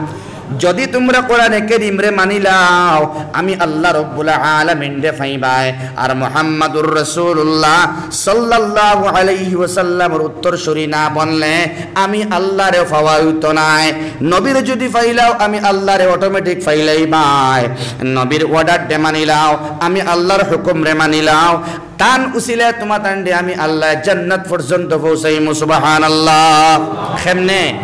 যদি তুমরা কোরআনে কারীমরে মানিলাও, আমি আল্লা রব্বুল আলামিনরে পাইবায়, আর মুহাম্মাদুর রাসূলুল্লাহ সাল্লাল্লাহু আলাইহি ওয়াসাল্লামর উত্তরসূরি না বনলে আমি আল্লারে পাওয়া অইতো নায়। নবীরে যদি পাইলাও, আমি আল্লারে automatic পাইলাইবায়। নবীর order দে মানিলাও, আমি আল্লার হুকুমরে মানিলাও, তান উসিলায় তুমাতানরে আমি আল্লায় জান্নাত পর্যন্ত পৌঁছাইমু। সুবহানাল্লাহ। কেমনে?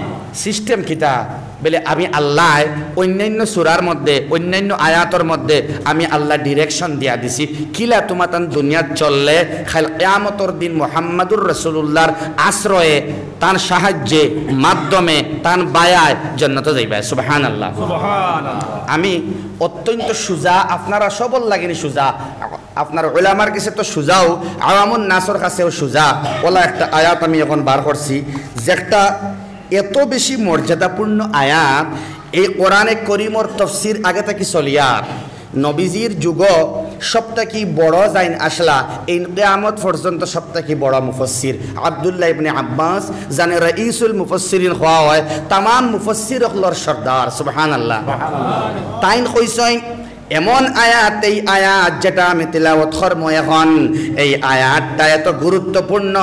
System কিতা? বলে, আমি আল্লায় অইন্যাইন্য সূরার মধ্যে, অইন্যাইন্য আয়াতর মধ্যে আমি আল্লায় direction দিয়া দিছি, কিলা তুমাতান দুনিয়াত চললে কাইল কিয়ামতর দিন মুহাম্মাদুর রাসূলুল্লাহর আশ্রয়ে, তান সাহায্যে, মাধ্যমে, তান বায়ায় জন্নতো যাইবায়। সুবহানাল্লাহ। সুবহানাল্লাহ। আমি অত্যন্ত সুজা, আপনারা সবর লাগিনি সুজা, আপনার উলামার কাছে তো সুজাও, আওয়ামুন নাসর কাছেও সুজা। অলা একটা আয়াত আমি এখন বার করছি, যেটা এত বেশি মর্যাদাপূর্ণ আয়াত। এই কোরআনে করিমর তফসির আগে থাকি চলিয়ার, নবীজির যুগ সব থাকি বড় যাইন আসলা, এই কিয়ামত পর্যন্ত সব থাকি বড় মুফাসসির আব্দুল্লাহ ইবনে আব্বাস, যানে রাইসুল মুফাসসিরিন কওয়া হয়, তামাম মুফাসসির অকলর সর্দার। সুবহানাল্লাহ। তাইন কইছইন, এমন আয়াত, এই আয়াত যেটা আমি তিলাওয়াত করমু এখন, এই আয়াতটা এত গুরুত্বপূর্ণ।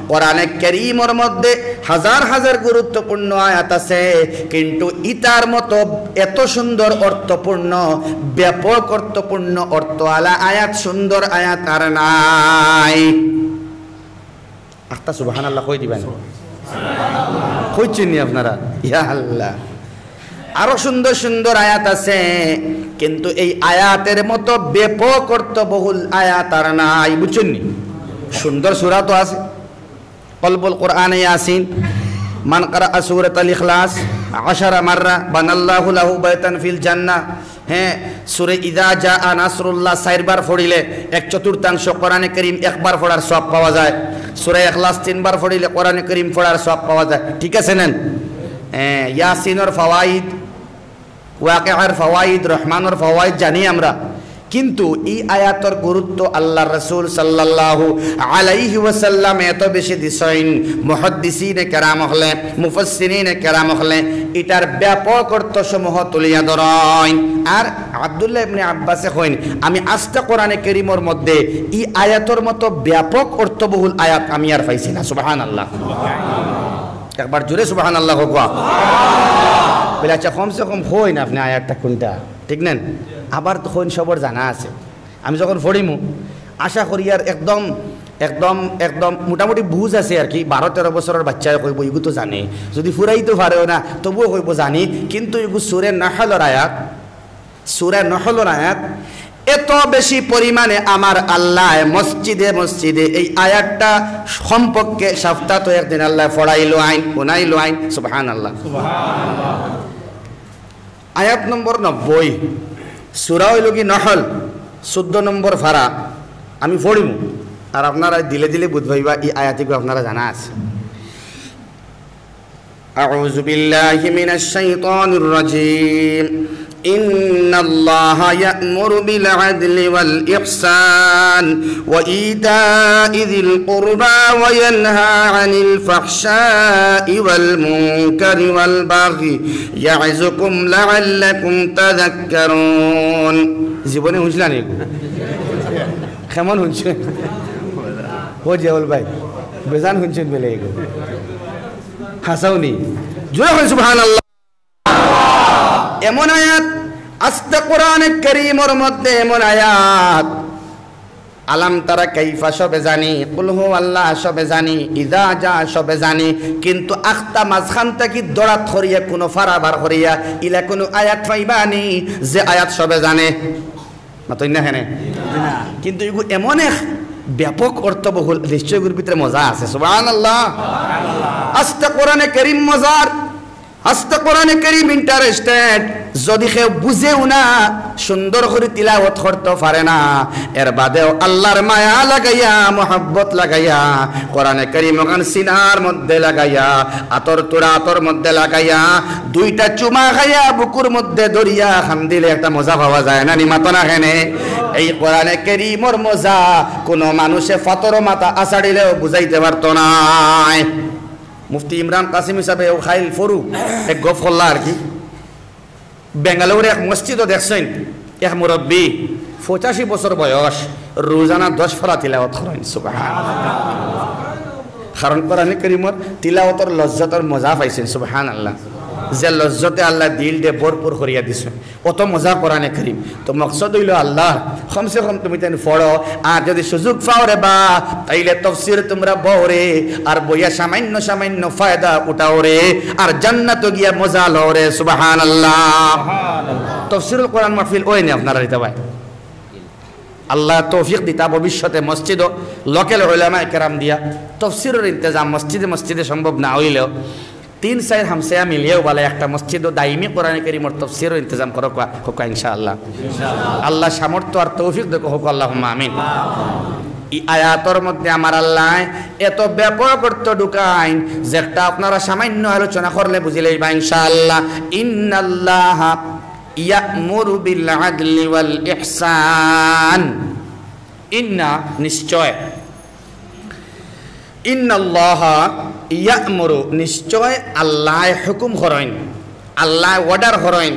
কোরআনে কারীমর মধ্যে হাজার হাজার গুরুত্বপূর্ণ আয়াত আছে, কিন্তু ইতার মতো এত সুন্দর অর্থপূর্ণ, ব্যাপক অর্থপূর্ণ, অর্থআলা আয়াত, সুন্দর আয়াত আর নাই। একটা সুবহানাল্লাহ কই দিবেন? কইছেন নি আপনারা? ইয়া আল্লাহ, আরো সুন্দর সুন্দর আয়াত আছে, কিন্তু এই আয়াতের মতো ব্যাপক অর্থবহুল আয়াত আর নাই, বুঝছেন নি? সুন্দর সূরা তো আছে, কলবুল কোরআনে ইয়াসিন, মান কারা সূরাতাল ইখলাস আশারা মাররা বানাল্লাহু লাহু বাইতান ফিল জান্নাহ। হ্যাঁ, সূরা ইযা জাআ নাসরুল্লাহ চাইরবার পড়িলে এক চতুর্থাংশ কোরআনে কারীম একবার পড়ার সওয়াব পাওয়া যায়। সূরা ইখলাস তিনবার পড়িলে কোরআনে কারীম পড়ার সওয়াব পাওয়া যায়। ঠিক আছে নেন? হ্যাঁ, ইয়াসিনর ফাওয়াইদ, ওয়াকিয়ার ফাওয়াইদ, রহমানর ফাওয়াইদ জানি আমরা, কিন্তু এই আয়াতর গুরুত্ব আল্লাহর রাসূল সাল্লাল্লাহু আলাইহি ওয়াসাল্লাম এত বেশি দিছইন, মুহাদ্দিসিনে কেরাম অকলে, মুফাসসিরিনে কেরাম অকলে ইটার ব্যাপক অর্থ সমূহ তুলিয়া ধরইন। আর আব্দুল্লাহ ইবনে আব্বাসে কইন, আমি আস্তা কোরআনে কারীমর মধ্যে এই আয়াতর মতো ব্যাপক অর্থবহুল আয়াত আমি আর পাইছি না। সুবহানাল্লাহ। একবার জোরে সুবহানাল্লাহ কউক্কা। বলে, আচ্ছা, কমসে কম কইন আপনে আয়াতটা কুনটা, ঠিক না? আবার তো কইন সবর জানা আছে। আমি যখন পড়িমু, আশা করি আর একদম, একদম, একদম মোটামুটি বুঝ আছে আর কি। বারো তেরো বছরর বাইচ্চায় কইবো, "ইগু তো জানে।" যদি ফুরাইতো পারেও না, তবুও কইবো, "জানি।" কিন্তু ইগু সূরা নাহলর আয়াত, সূরা নাহলর আয়াত, এত বেশি পরিমাণে আমার আল্লায় মসজিদে মসজিদে এই আয়াতটা কমপক্ষে সপ্তাহত একদিন আল্লায় পড়াইলো আইন, হুনাইলো আইন। সুবহানাল্লাহ। আয়াত নম্বর নব্বই, সূরা অইলো কি নাহল, চৌদ্দ নম্বর পারা। আমি পড়িমু, আর আপনারা দিলে দিলে বুঝ পাইবা, এই আয়াতগু আপনারা জানা আছে। أعوذ بالله من الشيطان الرجيم. إن الله يأمر بالعدل والإحسان وإيتاء ذي القربى وينهى عن الفحشاء والمنكر والبغي يعظكم لعلكم تذكرون. জীবনে হুনছিলা নি? কেমন হুনছইন? ও জিয়াউল ভাই, বেজান হুনছইন বলে এগু। হাসাউনি। জোরে কইন সুবহানাল্লাহ। এমন আয়াত, আস্তা কোরআনে কারীমর মধ্যে এমন আয়াত, আলাম তারা কাইফা সবে জানি, কুল হু আল্লাহ সবে জানি, ইজা জা সবে জানি, কিন্তু আখতা মাঝখান থাকি দড়াত করিয়া কুনু পারা বার করিয়া ইলা কুনু আয়াত পাইবা নি যে আয়াত সবে জানে? মাতইন না কেনে? কিন্তু ইগু এমন এক ব্যাপক অর্থবহুল, নিশ্চয় ইগুর ভিতরে মজা আছে। সুবহানাল্লাহ। আস্তা কোরআনে কারীম মজার, আস্তা কোরআনে কারীম interested। যদি কেউ বুঝেও না, সুন্দর করি তিলাওয়াত করতে পারে না, এর বাদেও আল্লাহর মায়া লাগাইয়া, মহব্বত লাগাইয়া কোরআনে কারীম অখান সিনার মধ্যে লাগাইয়া, আতর তুরা আতর মধ্যে লাগাইয়া, দুইটা চুমা খাইয়া বুকুর মধ্যে ধরিয়া কান্দিলে একটা মজা পাওয়া যায় না নি? মাতো না কেনে? এই কোরআনে কারীমর মজা কুনু মানুষে পাথরো মাথা আছাড়িলেও বুঝাইতে পারতো নায়। মুফতি ইমরান কাসিম হিসাবে ও খাইল ফরু এক গফ করলা আর কি। বেঙ্গালোরে এক মসজিদো দেখছইন, এক মুরব্বি, পঁচাশি বছর বয়স, রোজানা দশ পারা তিলাওয়াত করইন। সুবহানাল্লাহ। কারণ কোরআনে কারীমর তিলাওয়াতর লজ্জতর মজা পাইছইন। সুবহানাল্লাহ। যে লজ্জতে আল্লায় দিলরে ভরপুর করিয়া দিছইন, অত মজা কোরআনে করিম। তো মকসদ অইলো আল্লাহ, কমসে কম তুমি তাইন পড়ো, আর যুদি সুযোগ পাও রে বা, তাইলে তফসির তুমরা বও রে, আর বইয়া সামান্য সামান্য ফায়দা উঠাও রে, আর জান্নাতো গিয়া মজা লও রে। সুবহানাল্লাহ। তফসিরুল কোরআন মাহফিল অয়নি আপনারার ইতা ভাই? আল্লায় তৌফিক দিতা, ভবিষ্যতে মসজিদো লোকাল উলামায়ে কেরাম দিয়া তফসিরর ইন্তেজাম মসজিদে মসজিদে সম্ভব না অইলেও তিন চাইর হামসায়া মিলিয়াও বালা একটা মসজিদো দাইমি কোরআনে করিমর তফসিরর ইন্তেজাম করউক্কা, কউক্কা ইনশাআল্লাহ। আল্লায় সামর্থ্য আর তৌফিক দেউক্কা, কউক্কা আল্লাহুম্মা আমিন। ই আয়াতর মধ্যে আমার আল্লায় এত ব্যাপক অর্থ ঢুকাইন, যেটা আপনারা সামান্য আলোচনা করলে বুঝিলাইবা ইনশাআল্লাহ। ইন্নাল্লাহা ইয়া'মুরু বিল আদলি ওয়াল ইহসান। ইন্না, নিশ্চয়। ইন্নাল্লাহা ইয়া'মুরু, নিশ্চয় আল্লায় হুকুম করইন, আল্লায় অর্ডার করইন,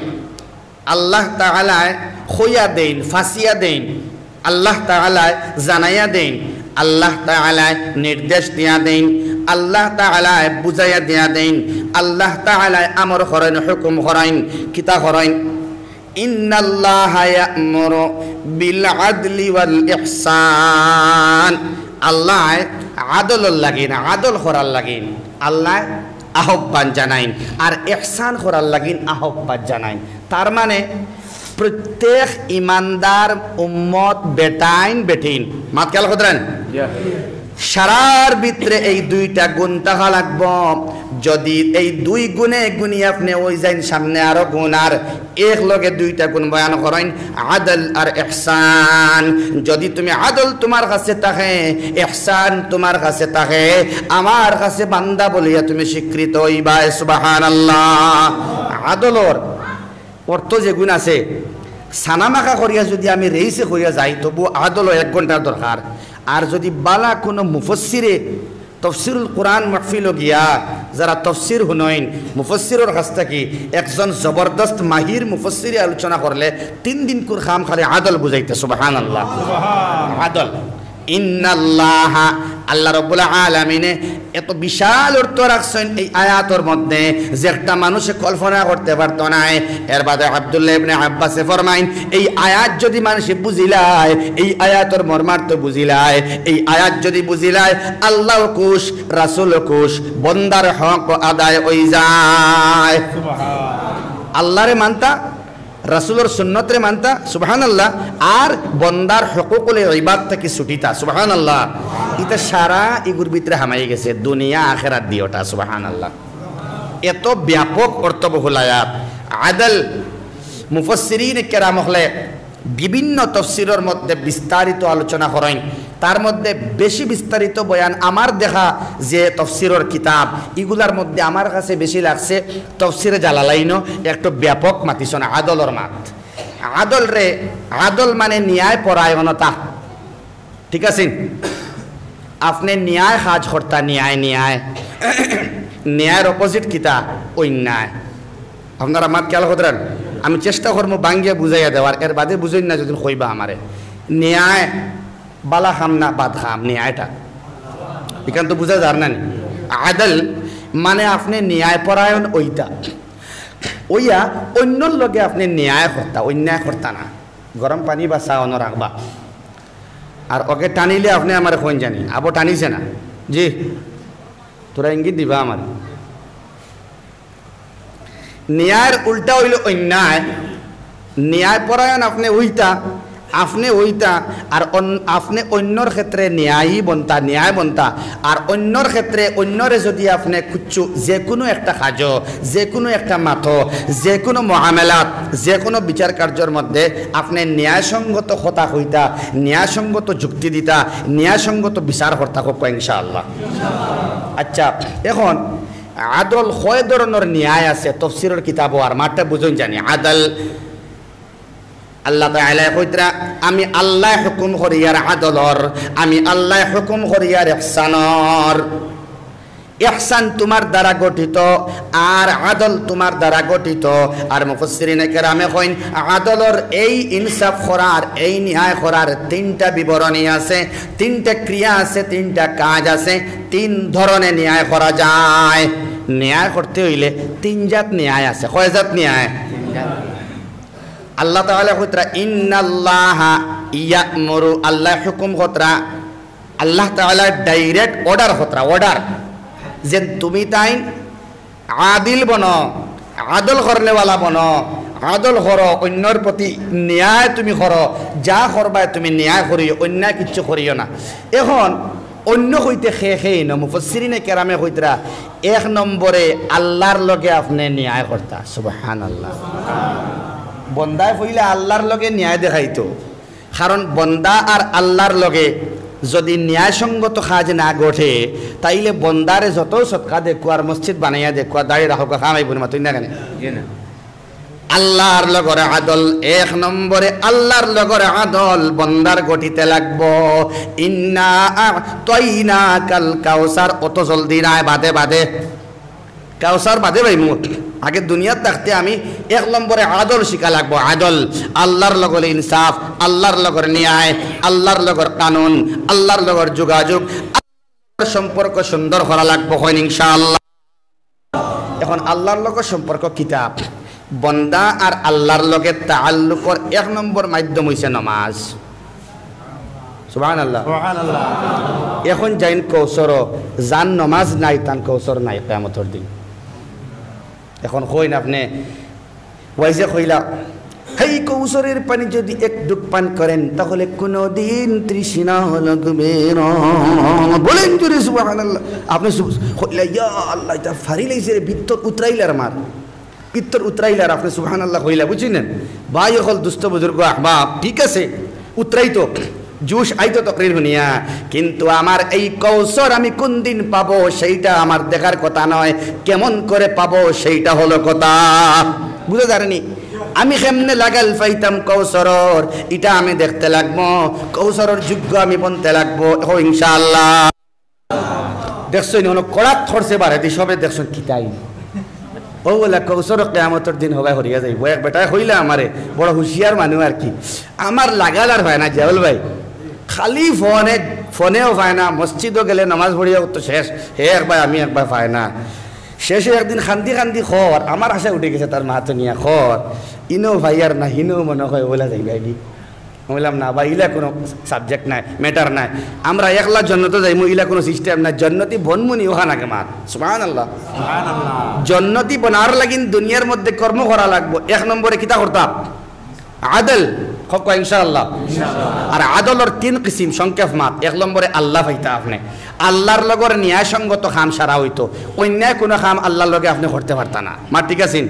আল্লাহ তাআলায় কইয়া দেইন, ফাঁসিয়া দেইন, আল্লাহ তাআলায় জানাইয়া দেইন, আল্লাহ তাআলায় নির্দেশ দিয়া দেইন, আল্লাহ তাআলায় বুঝাইয়া দিয়া দেইন, আল্লাহ তাআলায় আমর করইন, হুকুম করইন, কিতা করইন? ইন্নাল্লাহা ইয়া'মুরু বিল আদলি ওয়াল ইহসান। আল্লায় আদলর লাগিন, আদল করার লাগিন আল্লায় আহ্বান জানাইন, আর ইহসান করার লাগিন আহ্বান জানাইন। তার মানে প্রত্যেক ইমানদার উম্মত বেটাইন বেটিন, মাত খেয়াল করইন, সারার ভিতরে এই দুইটা গুণ থাকা লাগবো। যুদি এই দুই গুণে গুণি আপনে অইযাইন, সামনে আরো গুণ, আর এক লগে দুইটা গুণ বয়ান করইন, আদল আর ইহসান। যুদি তুমি আদল তুমার কাছে থাকে, ইহসান তুমার কাছে থাকে, আমার কাছে বান্দা বলিয়া তুমি স্বীকৃত অইবায়। সুবহানাল্লাহ। আদলর অর্থ যেগুন আছে, সানামাখা করিয়া যুদি আমি রেইসে করিয়া যাই, তবু আদলও এক ঘন্টার দরকার। আর যুদি বালা কুনু মুফাসসিরে তফসিরুল কোরআন মাহফিলো গিয়া যারা তফসির হুনইন, মুফাসসিরর কাছ থাকি একজন জবরদস্ত মাহির মুফাসসিরে আলোচনা করলে তিন দিনকুর কাম খালি আদল বুঝাইতা। সুবহানাল্লাহ। আদল। ইন্নাল্লাহা, আল্লাহ রাব্বুল আলামিনে এত বিশাল অর্থ রাখছইন এই আয়াতর মধ্যে, যে একটা মানুষে কল্পনা করতে পারতো নায়। এর বাদে আব্দুল্লাহ ইবনে আব্বাসে ফরমাইন, এই আয়াত যুদি মানুষে বুঝিলায়, এই আয়াতর মর্মার্থ বুঝিলায়, এই আয়াত যুদি বুঝিলায়, আল্লাহ খুশ, রাসূল খুশ, বন্দার হক আদায় অইযায়। আল্লাহরে মানতা, রাসূলর সুন্নতরে মানতা, সুবহানাল্লাহ, আর বন্দার হুকুকুল ইবাদ থাকি ছুটিতা, সুবহানাল্লাহ। ইতা সারা ইগুর ভিতরে হামাই গেছে, দুনিয়া আখেরাত দিওটা, সুবহানাল্লাহ। এত ব্যাপক অর্থবহুল আয়াত। আদল, মুফাসসিরিনে কেরাম অকলে বিভিন্ন তফসিরর মধ্যে বিস্তারিত আলোচনা করইন। তার মধ্যে বেশি বিস্তারিত বয়ান আমার দেখা যে তফসিরর কিতাব, ইগুলার মধ্যে আমার কাছে বেশি লাগছে তফসিরে জালালাইনো একটু ব্যাপক মাতিছইন আদলর মাত। আদল রে, আদল মানে ন্যায় পরায়ণতা, ঠিক আছে? আপনে ন্যায় কাজ করতা, ন্যায়, ন্যায়। ন্যায়র অপোজিট কিতা? অন্যায়। আপনারা মাত খেয়াল করইন, আমি চেষ্টা করমু ভাঙ্গিয়া বুঝাইয়া দেওয়ার, এর বাদে বুঝইন না যুদি কইবা আমারে। ন্যায় বালা কাম না বাদ কাম, ন্যায়টা। ইখান তো বুঝা যার না নি? আদল মানে আপনে ন্যায় পরায়ণ অইতা, অইয়া অইন্যর লগে আপনে ন্যায় করতা, অন্যায় করতা না। গরম পানি বা চা অনো রাখবা, আর অগে টানিলে আপনে আমারে কইন জানি, আবো টানিছে না, জি, থুড়া ইঙ্গিত দিবা আমারে। ন্যায়র উল্টা অইলো অন্যায়। ন্যায় পরায়ণ আপনে অইতা, আপনে অইতা, আর অন-, আপনে অইন্যর ক্ষেত্রে ন্যায়ী বনতা, ন্যায় বনতা, আর অইন্যর ক্ষেত্রে অইন্যরে যুদি আপনে কুচ্ছু যেকুনু একটা কাজো, যেকুনু একটা মাতো, যেকুনু মুআমালাত, যেকুনু বিচার কার্যর মধ্যে আপনে ন্যায়সঙ্গত কথা কইতা, ন্যায়সঙ্গত যুক্তি দিতা, ন্যায়সঙ্গত বিচার করতা, কউক্কা ইনশাআল্লাহ। আচ্ছা, এখন আদল কয় ধরনর ন্যায় আছে, তফসিরর কিতাবো আর মাতটা বুঝইন জানি। আদল, আল্লাহ তাআলায় কইতরা, "আমি আল্লায় হুকুম করিয়ার আদলর, আমি আল্লায় হুকুম করিয়ার ইহসানর।" ইহসান তুমার দ্বারা গঠিত, আর আদল তুমার দ্বারা গঠিত। আর মুফাসসিরিনে কেরামে কইন, আদলর এই ইনসাফ করার, এই ন্যায় করার তিনটা বিবরণী আছে, তিনটা ক্রিয়া আছে, তিনটা কাজ আছে। তিন ধরনে ন্যায় করা যায়। ন্যায় করতে অইলে তিন জাত ন্যায় আছে। কয় জাত ন্যায়? আল্লাহ তাআলা কইতরা, "ইন্নাল্লাহা ইয়া'মুরু", আল্লায় হুকুম করতরা, আল্লাহ তাআলা direct order করতরা, order, যে তুমি তাইন আদিল বনো, আদল করনেওয়ালা বনো, আদল করো, অইন্যর প্রতি ন্যায় তুমি করো, যা করবায় তুমি ন্যায় করিও, অন্যায় কিচ্ছু করিও না। এখন অইন্য কইতে খে খে ইনো, মুফাসসিরিনে কেরামে কইতরা, এক নম্বরে আল্লার লগে আপনে ন্যায় করতা। সুবহানাল্লাহ। বন্দায় পয়লা আল্লার লগে ন্যায় দেখাইতো, কারণ বন্দা আর আল্লার লগে যদি ন্যায়সঙ্গত কাজ না ঘটে, তাইলে বন্দারে যত সদকা দেখো আর মসজিদ বানাইয়া দেখো আর দাড়ি রাখো, কাম আইবো না, মাতইন না কেনে? জি না। আল্লার লগর আদল, এক নম্বরে আল্লার লগর আদল বন্দার ঘটিতে লাগবো। ইন্না আ'তাইনাকাল কাউসার, অত জলদি নায়, বাদে বাদে। কাউসার বাদে পাইমু। আগে দুনিয়াত থাকতে আমি এক নম্বরে আদল শিখা লাগবো। আদল, আল্লার লগর ইনসাফ, আল্লার লগর ন্যায়, আল্লার লগর কানুন, আল্লার লগর যোগাযোগ, আল্লার সম্পর্ক সুন্দর করা লাগবো, কইন ইনশাআল্লাহ। এখন আল্লার লগর সম্পর্ক কিতা? বন্দা আর আল্লার লগে তাআল্লুকর এক নম্বর মাধ্যম অইছে নমাজ। সুবহানাল্লাহ। সুবহানাল্লাহ। এখন যাইন কৌসর, যান নমাজ নাই, তান কৌসর নাই কিয়ামতর দিন। এখন কইন আপনে, ওয়াইজে কইলা, "হেই কৌসরের পানি যদি এক ঢুক পান করেন, তাহলে কোনোদিন তৃষ্ণা লাগবে না।" বলেন জোরে সুবহানাল্লাহ। আপনে সু-, কইলা, "ইয়া আল্লাহ, ইটা ফারি লাইছে রে, ভিতর উতরাইলার আমার।" পিত্তর উতরাইলার আপনে সুবহানাল্লাহ কইলা, বুঝছইন না? ভাই অকল, দুস্ত বুজুর্গ আহবাব, ঠিক আছে, উতরাইতো, জোশ আইতো তকরির হুনিয়া, কিন্তু আমার এই কৌসর আমি কোন দিন পাবো সেইটা আমার দেখার কথা নয়, কেমন করে পাবো সেইটা হলো কথা। বুঝা যারনি? আমি কেমনে লাগাল পাইতাম কৌসরর, ইটা আমি দেখতে লাগবো, কৌসরর যোগ্য আমি বনতে লাগবো, ও ইনশাআল্লাহ। দেখছইন, অনো কড়াত খরচে বাড়ে দি, সবে দেখছইন কিতাই। ও বলে, কৌসর কিয়ামতর দিন হবায় হরিয়া যাইবো। এক বেটায় কইলা আমারে, বড় হুঁশিয়ার মানুষ আর কি। আমার লাগাল আর পায় না, জিয়াউল ভাই। খালি ফোনে, ফোনেও পায় না, মসজিদও গেলে নামাজ পড়িয়াও তো শেষ। হে একবার, আমি একবার পায় না। শেষে একদিন কান্দি কান্দি কর, আমার আশা উঠি গেছে তার মাত হুনিয়া কর। ইনো পাইয়ার না, হিনো মনে হয় ওলা যাইবায় দি। আমি বললাম, "না বা, ইলা কোনো subject নাই, matter নাই। আমরা একলা জন্নতো যাইমু, ইলা কোনো system নাই। জন্নতি বনমুনি ওখান আগে মাত।" সুবহানাল্লাহ। সুবহানাল্লাহ। জন্নতি বনার লাগিন দুনিয়ার মধ্যে কর্ম করা লাগবো। এক নম্বরে কিতা করতাম? আদল। কউক্কা ইনশাআল্লাহ। ইনশাআল্লাহ। আর আদলর তিন কিসিম, সংক্ষেপ মাত। এক নম্বরে আল্লাহ পাইতা আপনে। আল্লার লগর ন্যায়সঙ্গত কাম সারা অইতো, অন্যায় কোনো কাম আল্লার লগে আপনে করতে পারতা না। মাত ঠিক আছে?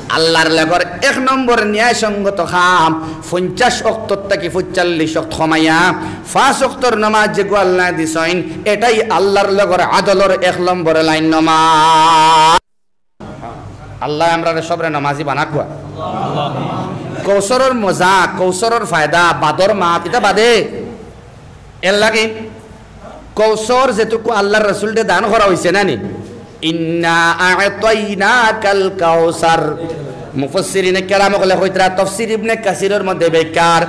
আল্লার লগর এক নম্বর ন্যায়সঙ্গত কাম, পঞ্চাশ অক্তর থাকি পঁয়তাল্লিশ অক্ত কমাইয়া পাঁচ অক্তর নামাজ যেগু আল্লায় দিছইন, এটাই আল্লার লগর আদলর এক নম্বর লাইন নামাজ। আল্লায় আমরারে সবরে নামাজি বানাউক্কা। কৌসরর মজা, কৌসরর ফায়দা, বাদর মাত, ইটা বাদে। এর লাগি কৌসর যেটুকু আল্লার রসুলরে দান করা অইছে না নি? ইন্না আ'তাইনাকাল কাউসার। মুফাসসিরিনে কেরাম অকলে কইতরা, তফসির ইবনে কাসিরর মধ্যে ব্যাখ্যার,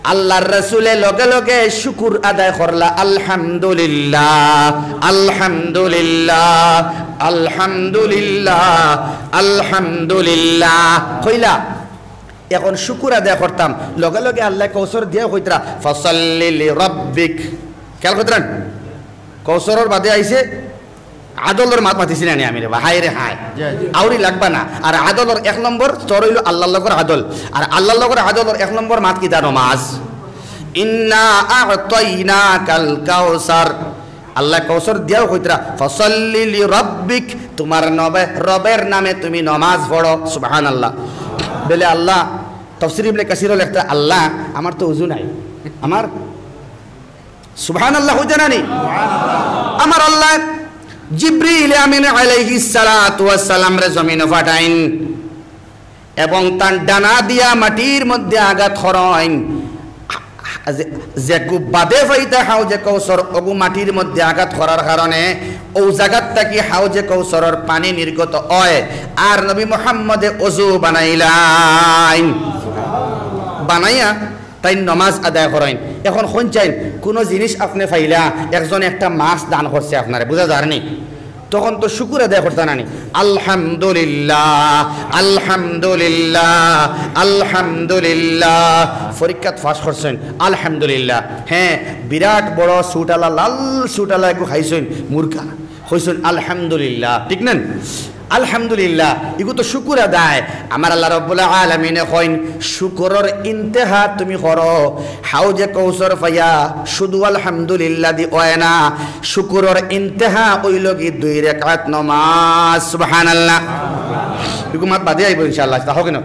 আল্লার রসুলে লগে লগে শুকুর আদায় করলা, "আলহামদুলিল্লাহ, আলহামদুলিল্লাহ, আলহামদুলিল্লাহ, আলহামদুলিল্লাহ" কইলা। এখন শুকুর আদায় করতাম, লগে লগে আল্লায় কৌসর দিয়া কইতরা, "ফাসাল্লি লিরাব্বিক।" খেয়াল করতরা নি? কৌসরর বাদে আইছে আদলর মাত, মাতিছি না নি আমি রে বা, হায় রে হায়। জি, জি। আউরি লাগবা না। আর আদলর এক নম্বর স্তর অইলো আল্লার লগর আদল। আর আল্লার লগর আদলর এক নম্বর মাত কিতা? নমাজ। ইন্না আ'তাইনাকাল কাউসার। আল্লায় কৌসর দিয়াও কইতরা, "ফাসাল্লি লিরাব্বিক", তুমার নবে-, রবের নামে তুমি নমাজ পড়ো। সুবহানাল্লাহ। বেলে আল্লাহ, তফসির ইবনে কাসিরও লেখতরা, "আল্লাহ, আমার তো উজু নাই, আমার" সুবহানাল্লাহ, কইতা না নি? আমার আল্লায় জিবরিল আমিন আলাইহিস সালাতু ওয়াস সালামরে জমিনো পাঠাইন এবং তান ডানা দিয়া মাটির মধ্যে আঘাত করইন। যে, যেগু বাদে পাইতা হাউজে কৌসর, অগু মাটির মধ্যে আঘাত করার কারণে অউ জাগাত থাকি হাউজে কৌসরর পানি নির্গত অয়। আর নবী মুহাম্মদে অজু বানাইলাইন, বানাইয়া তাইন নমাজ আদায় করইন। এখন কইন চাইন, কুনু জিনিস আপনে পাইলা, একজনে একটা মাছ দান করছে আপনারে, বুঝা যার নি? তখন তো শুকুর আদায় করতা নানি। আলহামদুলিল্লাহ, আলহামদুলিল্লাহ, আলহামদুলিল্লাহ। পরীক্ষাত পাস করছইন, আলহামদুলিল্লাহ। হ্যাঁ, বিরাট বড় suit আলা, লাল suit আলা এগু খাইছইন, মুরগা। কইছইন আলহামদুলিল্লাহ, ঠিক না? আলহামদুলিল্লাহ, ইগু তো শুকুর আদায়। আমার আল্লাহ রাব্বুল আলামিনে কইন, শুকুরর ইন্তেহা তুমি করো। হাউজে কৌসর পাইয়া শুধু আলহামদুলিল্লাহ দি অয় না, শুকুরর ইন্তেহা অইলোগি দুই রেকাত নমাজ। সুবহানাল্লাহ। ইগু মাত বাদে আইবো ইনশাআল্লাহ, তা হোক না।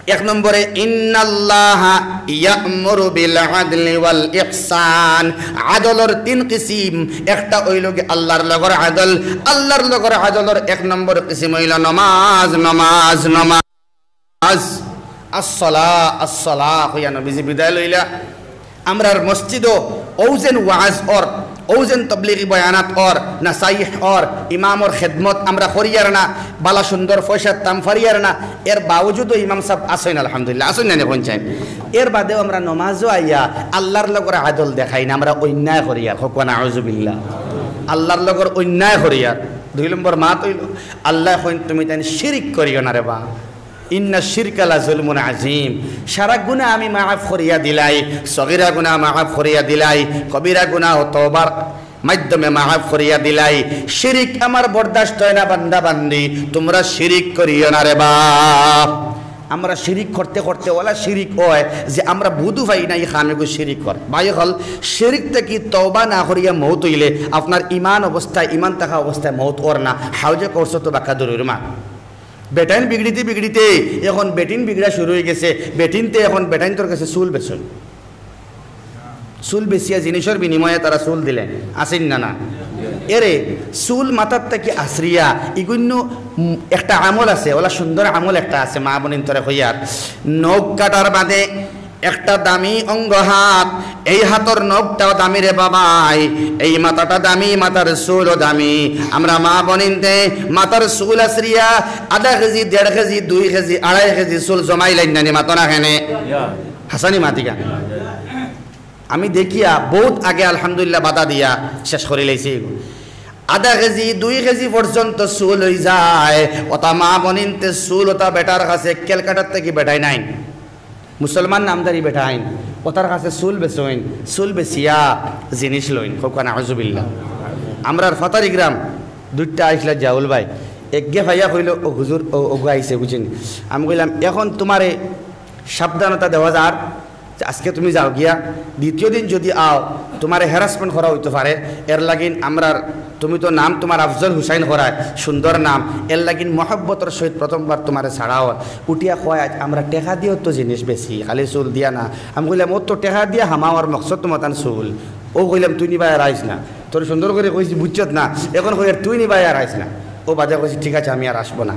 এক নম্বরে, ইন্নাল্লাহা ইয়া'মুরু বিল আদলি ওয়াল ইহসান। আদলর তিন কিসিম, একটা অইলোগি আল্লাহর লগর আদল। আল্লাহর লগর আদলর এক নম্বর কিসিম অইলো নমাজ, নমাজ, নমাজ। আসসালা, আসসালা কইয়া নবীজি বিদায় লইলা। আমরার মসজিদো অউ যেন ওয়াজ অর, অউ যেন তবলিগি বয়ানাত অর, নাসাইহ অর, ইমামর খেদমত আমরা করিয়ার না, বালা সুন্দর পয়সার তাম ফারিয়ার না, এর বাওজুদও ইমাম সাব আছইন, আলহামদুলিল্লাহ, আছইন না নি কইন চাইন। এর বাদেও আমরা নমাজো আইয়া আল্লাহর লগর আদল দেখাই না, আমরা অন্যায় করিয়ার, কউক্কা নাউজুবিল্লাহ। আল্লাহর লগর অন্যায় করিয়ার। দুই নম্বর মাত অইলো, আল্লায় কইন, তুমি তাইন শিরিক করিও না রে বা। ইন্না শিরকা লা জুলমুন আজিম। সারা গুনাহ আমি মাফ করিয়া দিলাই, সগিরা গুনাহ মাফ করিয়া দিলাই, কবিরা গুনাহ তওবার মাধ্যমে মাফ করিয়া দিলাই। শিরিক আমার বরদাস্ত অয় না, বান্দা বান্দি, তুমরা শিরিক করিও না রে বা। আমরা শিরিক করতে করতে অলা শিরিক অয় যে আমরা বুঝু পাই না ই কাম এগু শিরিক অর। ভাই অকল, শিরিক থাকি তওবা না করিয়া মউত অইলে আপনার ইমান অবস্থায়, ইমান থাকা অবস্থায় মউত অর না। হাউজে কৌসর তো বাক্কা দূরর মাত। বেটাইন বিগড়িতে বিগড়িতে এখন বেটিন বিগড়া শুরু অইগেছে। বেটিন্তে এখন বেটাইন্তর গেছে চুল বেচইন। চুল বেচিয়া জিনিসর বিনিময়ে তারা চুল দিলে, আছইন না না? এরে, চুল মাথার থাকি আছড়িয়া, ইগুইন্য, উম, একটা আমল আছে, অলা সুন্দর আমল একটা আছে, মা বইনিন্তরে কইয়ার, নখ কাটার বাদে একটা দামি অঙ্গ হাত, এই হাতর নখটাও দামি রে বাবাই, এই মাথাটা দামি, মাথার চুলও দামি। আমরা মা বইনিন্তে মাথার চুল আছড়িয়া আধা কেজি, দেড় কেজি, দুই কেজি, আড়াই কেজি চুল জমাইলাইন না নি, মাতো না কেনে? হাছানি মাতিকা। আমি দেখিয়া বউত আগে আলহামদুলিল্লাহ বাধা দিয়া শেষ করিলাইছি। আধা কেজি, দুই কেজি পর্যন্ত চুল অইযায়। অতা মা বইনিন্তে চুল অতা বেটার কাছে ক্যালকাটার থাকি বেটাইন আইন। মুসলমান নামধারী বেটাইন, অতার কাছে চুল বেচইন, চুল বেচিয়া জিনিস লইন। কউক্কা নাউজুবিল্লাহ। আমরার ফাতারি গ্রাম দুইটা আইছলা জাউল ভাই, একগে পাইয়া কইলো, "ও হুজুর, ও, অগু আইছে, বুঝছইন?" আমি কইলাম, "এখন তুমারে সাবধানতা দেওয়া যার যে আজকে তুমি যাও গিয়া, দ্বিতীয় দিন যুদি আও, তুমারে harassment করা অইতো পারে, এর লাগিন আমরার তুমি তো নাম তুমার আফজল হুসাইন করায়, সুন্দর নাম, এর লাগিন মহব্বতর সহিত প্রথমবার তুমারে ছাড়া অর।" উঠিয়া কয়, "আইজ আমরা টেকা দিয়াউ তো জিনিস বেচি, খালি চুল দিয়া না।" আমি কইলাম, "অউ তো টেকা দিয়া হামাও, আর মকসদ তো মতান চুল।" অউ কইলাম, "তুই নিবায় আর আইস না।" তোরে সুন্দর করি কইছি, বুঝছত না, এখন কইয়ার, "তুই নিবায় আর আইস না।" অউ বাদে কইছি, "ঠিক আছে, আমি আর আসবো না।"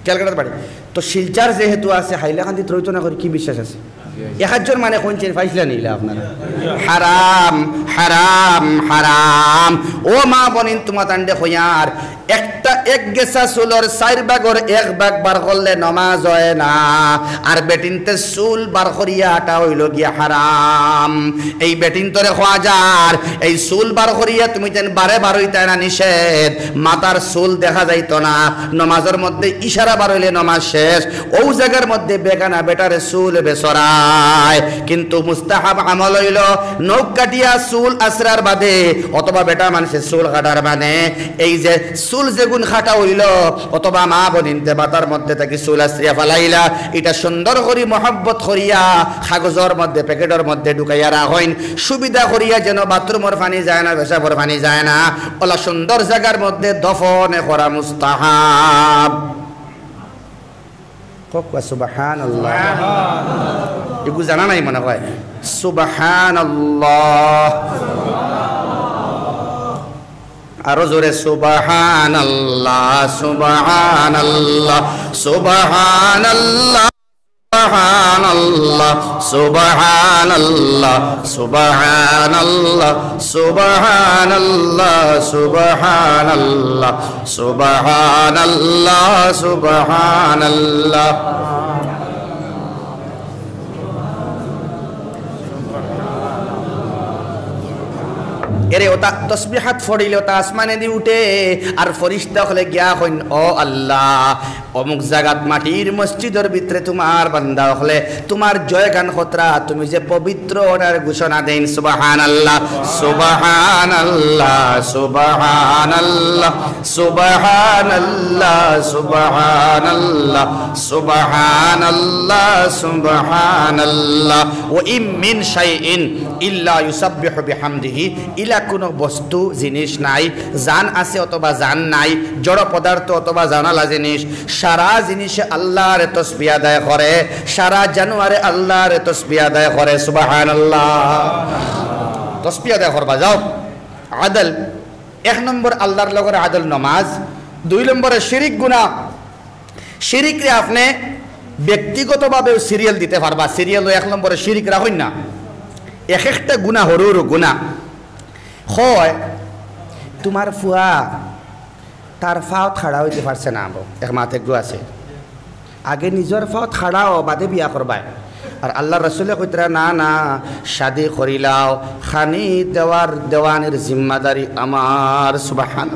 ক্যালকাটার বাড়ি। তো শিলচর যেহেতু আছে, হাইলাকান্দিত রইতো না করি কি বিশ্বাস আছে? এক আধজন মানে কইন চাইন পাইছলা নি ইলা আপনারা? হারাম, হারাম, হারাম। ও মা বইনিন, তুমাতানরে কইয়ার, একটা এক গেছা চুলর চাইর ভাগর এক ভাগ বার করলে নমাজ অয় না। আর বেটিন্তে চুল বার করিয়া হাটা অইলো গিয়া হারাম। এই বেটিন্তরে কওয়া যার, এই চুল বার করিয়া তুমি যেন বারে বার অইতায় না নিষেধ, মাথার চুল দেখা যাইতো না, নমাজর মধ্যে ইশারা বার অইলে নমাজ শেষ। অউ জাগার মধ্যে বেগানা বেটারে চুল বেচরায়, কিন্তু মুস্তাহাব আমল অইলো নখ কাটিয়া চুল আছড়ার বাদে অথবা বেটা মানষে চুল কাটার বাদে এই যে চুল যেগুন কাটা অইলো অথবা মা বইনিন্তে মাথার মধ্যে থাকি চুল আছড়িয়া ফালাইলা, ইটা সুন্দর করি মহব্বত করিয়া কাগজর মধ্যে, প্যাকেটর মধ্যে ঢুকাইয়া রাখইন, সুবিধা করিয়া যেন বাথরুমর পানি যায় না, পেশাবর পানি যায় না, অলা সুন্দর জাগার মধ্যে দফনে করা মুস্তাহাব। কউক্কা সুবহানাল্লাহ। এগু জানা নাই মনে অয়। সুবহানাল্লাহ। আরো জোরে সুবহানাল্লাহ, সুবহানাল্লাহ, সুবহানাল্লাহ, সুবহানাল্লাহ, সুবহানাল্লাহ, সুবহানাল্লাহ, সুবহানাল্লাহ, সুবহানাল্লাহ। সুবহানাল্লাহ, সুবহানাল্লাহ। এরে ওতা তসবিহাত পড়িলে ওতা আসমানেদি উঠে, আর ফিরিস্তা অকলে গিয়া কইন, "ও আল্লাহ, অমুক জাগাত মাটির মসজিদর ভিতরে তুমার বান্দা অকলে তুমার জয়গান করতরা, তুমি যে পবিত্র অটার ঘোষণা দেইন।" সুবহানাল্লাহ, সুবহানাল্লাহ, সুবহানাল্লাহ, সুবহানাল্লাহ, সুবহানাল্লাহ, সুবহানাল্লাহ, সুবহানাল্লাহ। "ওয়া ইম মিন শাইইন ইল্লা ইউসাব্বিহু বিহামদিহি।" ইলা কুনু বস্তু, জিনিস নাই, জান আছে অথবা জান নাই, জড় পদার্থ অথবা জানালা জিনিস, সারা জিনিসে আল্লাহরে তসবিহ আদায় করে, সারা জানোয়ারে আল্লাহরে তসবিহ আদায় করে। সুবহানাল্লাহ। তসবিহ আদায় করবা, যাও। আদল, এক নম্বর আল্লাহর লগর আদল নমাজ, দুই নম্বরে শিরিক গুনাহ। শিরিকরে আপনে ব্যক্তিগতভাবেও সিরিয়াল দিতে পারবা। সিরিয়াল এক নম্বরে শিরিক রাখইন না, এক একটা গুনাহ, হুরু হুরু গুনাহ। কয়, তুমার ফুয়া তার ফাওত খাড়া অইতে পারছে না, আমো এক মাত এগু আছে, আগে নিজর ফাওত খাড়াও, বাদে বিয়া করবায়। আর আল্লাহর রসুলে কইতরা, "না, না, শাদি করিলাও, খানি দেওয়ার দেওয়ানির জিম্মাদারি আমার।" সুবহান।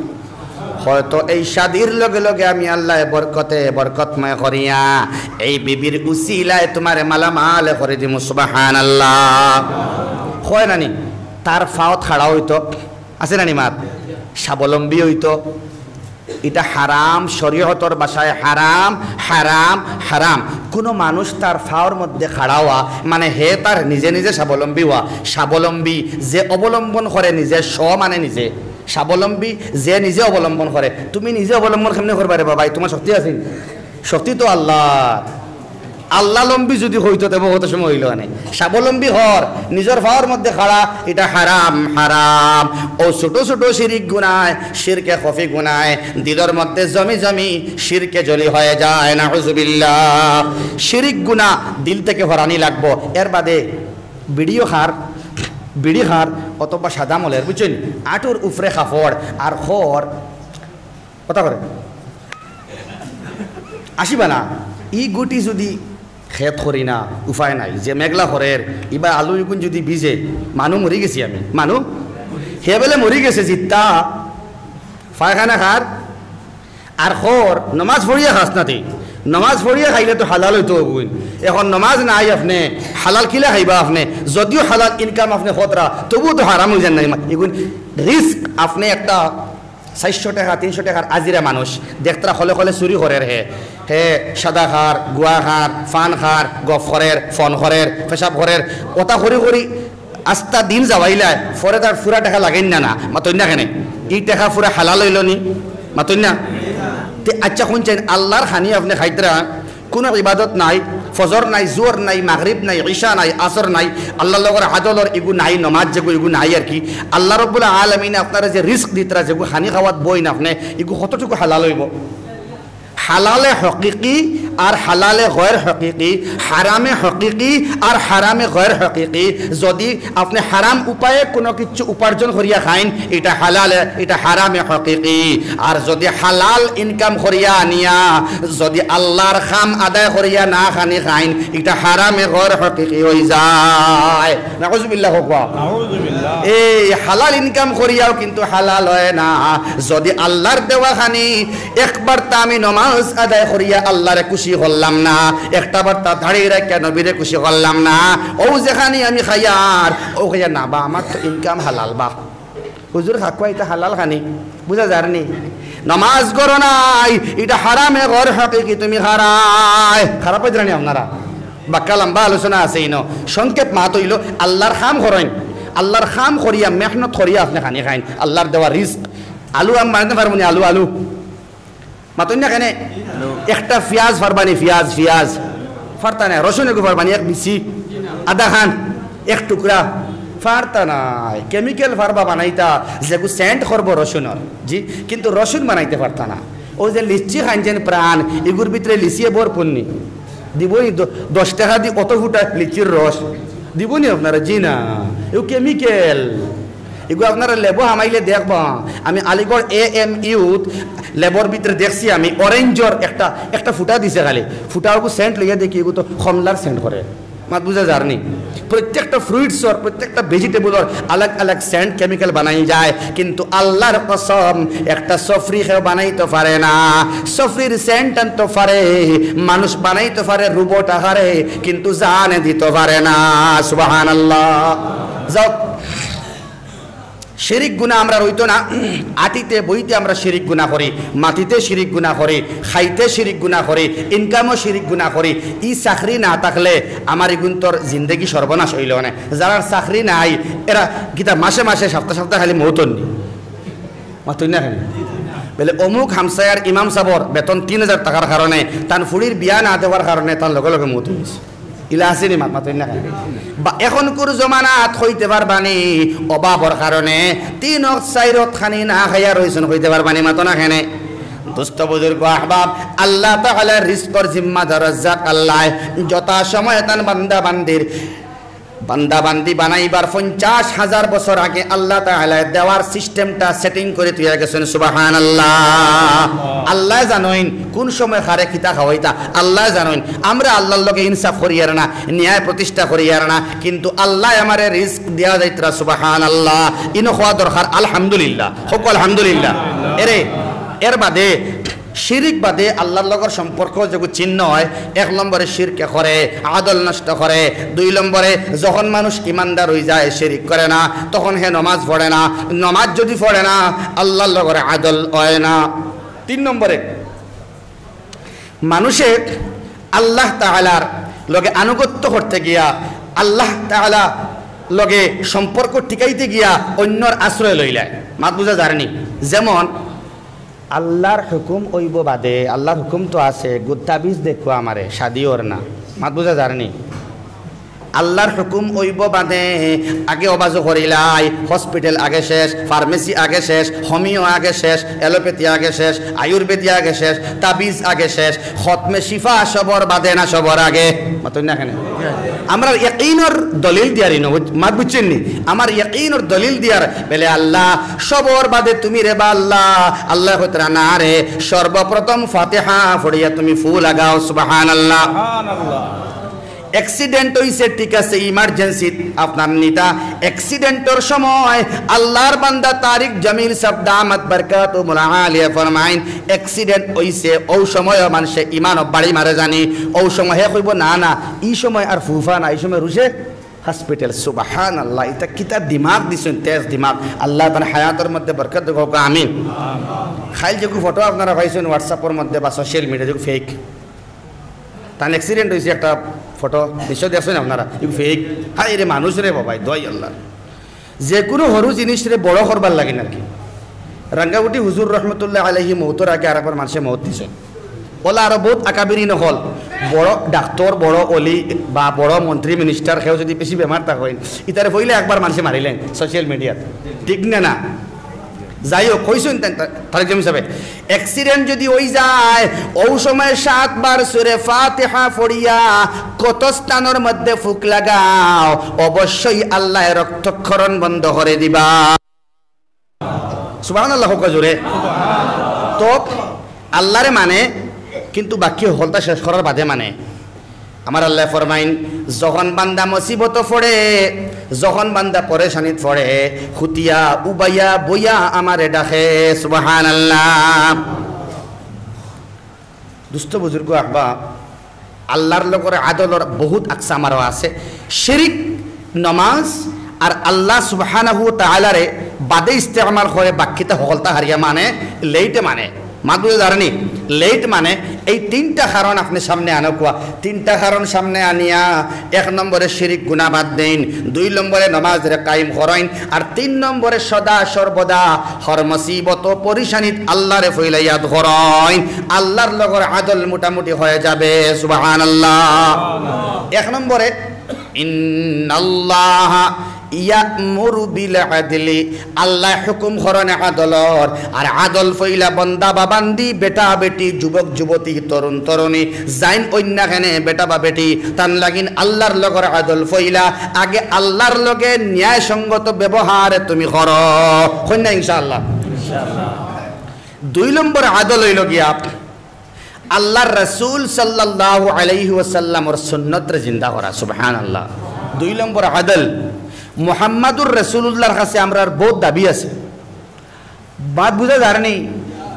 হয়তো এই শাদির লগে লগে আমি আল্লাহ বরকতে বরকতময় করিয়া এই বিবির উসিলায় তুমারে মালামাল করি দিমু। সুবহানাল্লাহ। কয় নানি, তার ফাওত খাড়া অইতো, আছে নানি মাত, স্বাবলম্বী অইতো। ইটা হারাম, শরীয়তর ভাষায় হারাম, হারাম, হারাম। কুনু মানুষ তার ফাওর মধ্যে খাড়া অওয়া, মানে হে তার নিজে নিজে স্বাবলম্বী অওয়া। স্বাবলম্বী যে অবলম্বন করে নিজে, স্ব মানে নিজে, স্বাবলম্বী যে নিজে অবলম্বন করে। তুমি নিজে অবলম্বন কেমনে করবায় রে বাবা? তুমার শক্তি আছে নি? শক্তি তো আল্লাহ। আল্লাহ লম্বী যুদি অইতো, তেবো অত সময় অইলো না। স্বাবলম্বী হর, নিজর ফাওর মধ্যে খাড়া, ইটা হারাম, হারাম। অউ ছোট ছোট শিরিক গুনায়, শিরকে খফি গুনায়, দিলর মধ্যে জমি জমি শিরকে জলি হয়ে যায়, নাউজুবিল্লাহ। শিরিক গুনা দিল থেকে হরানি লাগবো। এর বাদে বিড়িও খার, বিড়ি খার, অথবা সাদা মলের, বুঝছইন? আটুর উপরে কাপড় আর খর কথা করে। আসিবা না, ই গুটি যুদি খেত করি না, উপায় নাই। যে মেঘলা করের, ইবা আলু ইগুন যুদি ভিজে, মানু মরি গেছি আমি। মানু, হে বেলে মরি গেছে জিত্তা, পায়খানা খার, আর খর, নমাজ পড়িয়া খাস না তে। নমাজ পড়িয়া খাইলে তো হালাল অইতো অগুইন। এখন নমাজ নাই আপনে, হালাল কিলা খাইবা আপনে? যদিও হালাল ইনকাম আপনে করতরা, তবুও তো হারাম অইযার না। ইগুন রিস্ক। আপনে একটা চাইরশো টেকা, তিনশো টেকার আজিরা মানুষ, দেখতরা খলে খলে চুরি করের হে। হে সাদা খার, গুয়া খার, পান খার, গফ করের, ফোন করের, পেশাব করের, অতা করি করি আস্তা দিন যাওয়াইলায়, পরে তার পুরা টেকা লাগাইন না, না, মাতইন না কেনে? ই টেকা পুরা হালাল অইলো নি? মাতইন না? তে আচ্ছা, কুন চাইন আল্লাহর খানি আপনে খাইতরা, কুনু ইবাদত নাই, ফজর নাই, জোহর নাই, মাগরিব নাই, ইশা নাই, আসর নাই, আল্লাহর লগর আদলর ইগু নাই, নমাজ যেগু ইগু নাই আর কি। আল্লাহ রব্বুল আলামিন আপনারে যে রিস্ক দিতরা, যেগু খানি খাওয়াত বইন আপনে, ইগু কতটুকু হালাল অইবো? হালালে হকিকি আর হালালে গয়ের হকিকি, হারামে হকিকি আর হারামে গয়ের হকিকি। যুদি আপনে হারাম উপায়ে কুনু কিচ্ছু উপার্জন করিয়া খাইন, ইটা হালালে, ইটা হারামে হকিকি। আর যুদি হালাল ইনকাম করিয়া আনিয়া যুদি আল্লাহর কাম আদায় করিয়া না খানি খাইন, ইটা হারামে গয়ের হকিকি অইযায়। নাউজুবিল্লাহ কউক্কা। নাউজুবিল্লাহ। এই হালাল ইনকাম করিয়াও কিন্তু হালাল অয় না। যুদি আল্লাহর দেওয়া খানি একবার তা আমি নমাজ আদায় করিয়া আল্লাহরে খুশি করলাম না, একটা বার তা দাড়ি রাখিয়া নবীরে খুশি করলাম না, অউ যেখানি আমি খাইয়ার, অউ খাইয়া না বা, আমার তো ইনকাম হালাল বা। হুজুর খাকুয়া ইটা হালাল খানি, বুঝা যার নি? নমাজ করো নাই, ইটা হারামে গয়ের হকিকি তুমি খারায়। খারাপ অইতরা নি আপনারা? বাক্কা লম্বা আলোচনা আছে ইনো। সংক্ষেপ মাত অইলো, আল্লাহর কাম করইন, আল্লাহর কাম করিয়া, মেহনত করিয়া আপনে খানি খাইন, আল্লাহর দেওয়া রিস্ক। আলু আম বানাইতে পারবো নি? আলু, আলু। মাতইন না কেনে? আলু। একটা পিয়াজ পারবা নি? পিয়াজ, পিয়াজ। পারতা নায়। রসুন এগু পারবা নি? এক বিচি, আধা খান, এক টুকরা। পারতা নায়। কেমিক্যাল পারবা বানাইতা, যেগু সেন্ট করবো রসুনর। জি, কিন্তু রসুন বানাইতে পারতা না। অউ যে লিচি খাইন যেন প্রাণ, ইগুর ভিতরে লিচিয়ে ভরপুর নি। দিবো নি দ-, দশ টেকা দি অত ফুটা লিচির রস। দিবো নি আপনারা? জি না। এগু কেমিক্যাল। এগু আপনারা লেবো হামাইলে দেখবা। আমি আলিগড় এ এম ইউত লেবর ভিতরে দেখছি আমি, অরেঞ্জর একটা, একটা ফুটা দিছে খালি। ফুটা অগু সেন্ট লইয়া দেখি, এগু তো কমলার সেন্ট করে। মাত বুঝা যার নি? প্রত্যেকটা ফ্রুইটসর, প্রত্যেকটা ভেজিটেবলর আলাগ আলাগ সেন্ট কেমিক্যাল বানাই যায়, কিন্তু আল্লার কসম, একটা সফরি কেউ বানাইতো পারে না। সফরির সেন্ট আনতো পারে, মানুষ বানাইতো পারে রোবট আকারে, কিন্তু জানে দিতো পারে না। সুবহানাল্লাহ। যাও, শিরিক গুনা আমরার অইতো না। আটিতে বইতে আমরা শিরিক গুনা করি, মাটিতে শিরিক গুনা করি, খাইতে শিরিক গুনা করি, ইনকামও শিরিক গুনা করি। ই চাকরি না থাকলে আমার ইগুন্তর জিন্দেগি সর্বনাশ অইলো অনে। যারার চাকরি নাই, এরা কিতা মাসে মাসে, সপ্তাহ সপ্তাহ খালি মউত অননি? মাতইন না কেনে? বলে, অমুক হামসায়ার ইমাম সাবর বেতন তিন হাজার টাকার কারণে, তান ফুড়ির বিয়া না দেওয়ার কারণে তান লগে লগে মউত অইগেছে। ইলা আছে নি? মাত মাতইন না কেনে? বা এখনকুর জমানাত কইতে পারবানি, অভাবর কারণে তিন অক্ত চাইর অক্ত খানি না খাইয়া রইছইন, কইতে পারবানি? মাতো না কেনে? দোস্ত বুজুর্গ আহবাব, আল্লাহ তাআলা রিজকর জিম্মাদার রাজ্জাক আল্লাহ। যথা সময় তান বান্দা বান্দির, বান্দা বান্দি বানাইবার পঞ্চাশ হাজার বছর আগে আল্লাহ তাআলা দেওয়ার সিস্টেমটা সেটিং করি থইয়া গেছইন। সুবহানাল্লাহ। আল্লায় জানইন কোন সময় কারে কিতা খাওয়াইতা, আল্লায় জানইন। আমরা আল্লার লগে ইনসাফ করিয়ার না, ন্যায় প্রতিষ্ঠা করিয়ার না, কিন্তু আল্লায় আমারে রিজক দিয়া যাইতরা। সুবহানাল্লাহ। ইনো কওয়া দরকার, আলহামদুলিল্লাহ। কউক্কা আলহামদুলিল্লাহ। এরে, এর বাদে শিরিক বাদে আল্লার লগর সম্পর্ক যেগু ছিন্ন অয়, এক নম্বরে শিরকে করে, আদল নষ্ট করে। দুই নম্বরে যখন মানুষ ইমানদার অইযায়, শিরিক করে না, তখন হে নমাজ পড়ে না। নমাজ যুদি পড়ে না, আল্লার লগর আদল অয় না। তিন নম্বরে মানুষে আল্লাহ তাআলার লগে আনুগত্য করতে গিয়া, আল্লাহ তাআলা লগে সম্পর্ক টিকাইতে গিয়া অইন্যর আশ্রয় লইলায়। মাত বুঝা যার নি? যেমন আল্লার হুকুম অইবো বাদে, আল্লার হুকুম তো আছে, গুত্তাবিজ দেখো আমারে, শাদি অর না। মাত বুঝা যার নি? আল্লার হুকুম অইবো বাদে আগে অবাজু করিলাই, হসপিটাল আগে শেষ, ফার্মেসি আগে শেষ, হোমিও আগে শেষ, অ্যালোপ্যাথি আগে শেষ, আয়ুর্বেদি আগে শেষ, তাবিজ আগে শেষ, খতমে শিফা সবর বাদে না সবর আগে? মাতইন না কেনে? আমরার ইয়াকিনর দলিল দিয়ার ইনো, মাত বুঝছইন নি? আমার ইয়াকিনর দলিল দিয়ার, বলে, আল্লাহ, সবর বাদে তুমি রে বা আল্লাহ। আল্লায় কইতরা, না রে, সর্বপ্রথম ফাতিহা পড়িয়া তুমি ফু লাগাও। সুবহানাল্লাহ। অ্যাক্সিডেন্ট অইছে, ঠিক আছে, ইমার্জেন্সি আপনার নিতা। অ্যাক্সিডেন্টর সময় আল্লার বান্দা তারিক জমিল সাব দামাত বারকাতুহুমুল আলিয়া ফরমাইন, অ্যাক্সিডেন্ট অইছে, অউ সময় মানষে ইমানো বাড়ি মারে জানি, অউ সময় হে কইবো, না, না, ই সময় আর ফুফা না, ই সময় রুশে হসপিটাল। সুবহানাল্লাহ, ইতা কিতা দিমাগ দিছইন, তেজ দিমাগ। আল্লায় তান হায়াতর মধ্যে বরকত দেউক্কা, আমিন। কাইল যেগু ফটো আপনারা পাইছইন WhatsApp-অর মধ্যে বা সোশ্যাল মিডিয়া, যেগু ফেক, তান অ্যাক্সিডেন্ট অইছে, একটা ফটো নিশ্চয় দেখছইন আপনারা, ইগু ফেক। হায় রে মানুষ রে বাবা, দোয়াই আল্লাহ। যেকুনু হুরু জিনিসরে বড় করবার লাগি নাকি? রাঙ্গাউটি হুজুর রহমতুল্লাহ আলাইহি মউতর আগে আরেকবার মানষে মউত দিছইন। অলা আরো বউত আকাবিরিন অকল, বড় ডাক্তর, বড় অলি বা বড় মন্ত্রী মিনিস্টার, কেউ যুদি বেশি বেমার থাকইন, ইতারে পইলা একবার মানষে মারিলাইন সোশ্যাল মিডিয়াত, ঠিক না? না, যাই হউক, কইছইন তান-, তারেক জমিল সাবে, অ্যাক্সিডেন্ট যুদি অইযায়, অউ সময় সাতবার সুরে ফাতিহা পড়িয়া ক্ষতস্থানর মধ্যে ফুক লাগাও, অবশ্যই আল্লায় রক্তক্ষরণ বন্ধ করি দিবা। সুবহানাল্লাহ কউক্কা জোরে। তো আল্লারে মানে, কিন্তু বাকি হকলতা শেষ করার বাদে মানে। আমার আল্লায় ফরমাইন, যখন বান্দা মুসিবতো পড়ে, যখন বান্দা পেরেশানিত পড়ে, হুতিয়া উবাইয়া বইয়া আমারে ডাকে। সুবহানাল্লাহ। দোস্ত বুজুর্গ আহবাব, আল্লার লগর আদলর বউত আকসাম আরো আছে। শিরিক, নমাজ আর আল্লাহ সুবহানাহু ওয়া তাআলারে বাদে ইস্তেমাল করে বাকিতা হকলতা হারিয়া মানে, লেইটে মানে। মাত বুঝা যার নি? লেইট মানে এই তিনটা কারণ আপনে সামনে আনউক্কা। তিনটা কারণ সামনে আনিয়া এক নম্বরে শিরিক গুনা বাদ দেইন, দুই নম্বরে নমাজরে কায়েম করইন, আর তিন নম্বরে সদা সর্বদা হর মুসিবত ও পেরেশানিত আল্লারে পইলা ইয়াদ করইন। আল্লার লগর আদল মোটামুটি হয়ে যাবে। সুবহানাল্লাহ। এক নম্বরে ইন্নাল্লাহা ইয়া'মুরু বিল আদলি, আল্লায় হুকুম করইন আদলর, আর আদল পইলা বন্দা বা বান্দি, বেটা বেটি, যুবক যুবতী, তরুণ তরুণী, যেইন অইন না কেনে বেটা বা বেটি, তান লাগিন আল্লার লগর আদল পইলা, আগে আল্লার লগে ন্যায়সঙ্গত ব্যবহার তুমি করো। কইন না ইনশাআল্লাহ? দুই নম্বর আদল অইলো গিয়া আল্লাহর রাসূল সাল্লাল্লাহু আলাইহি ওয়াসাল্লামর সুন্নতরে জিন্দা করা, সুবহানাল্লাহ। দুই নম্বর আদল, মুহাম্মাদুর রাসূলুল্লাহর কাছে আমরার বউত দাবি আছে। বাত বুঝা যার নি?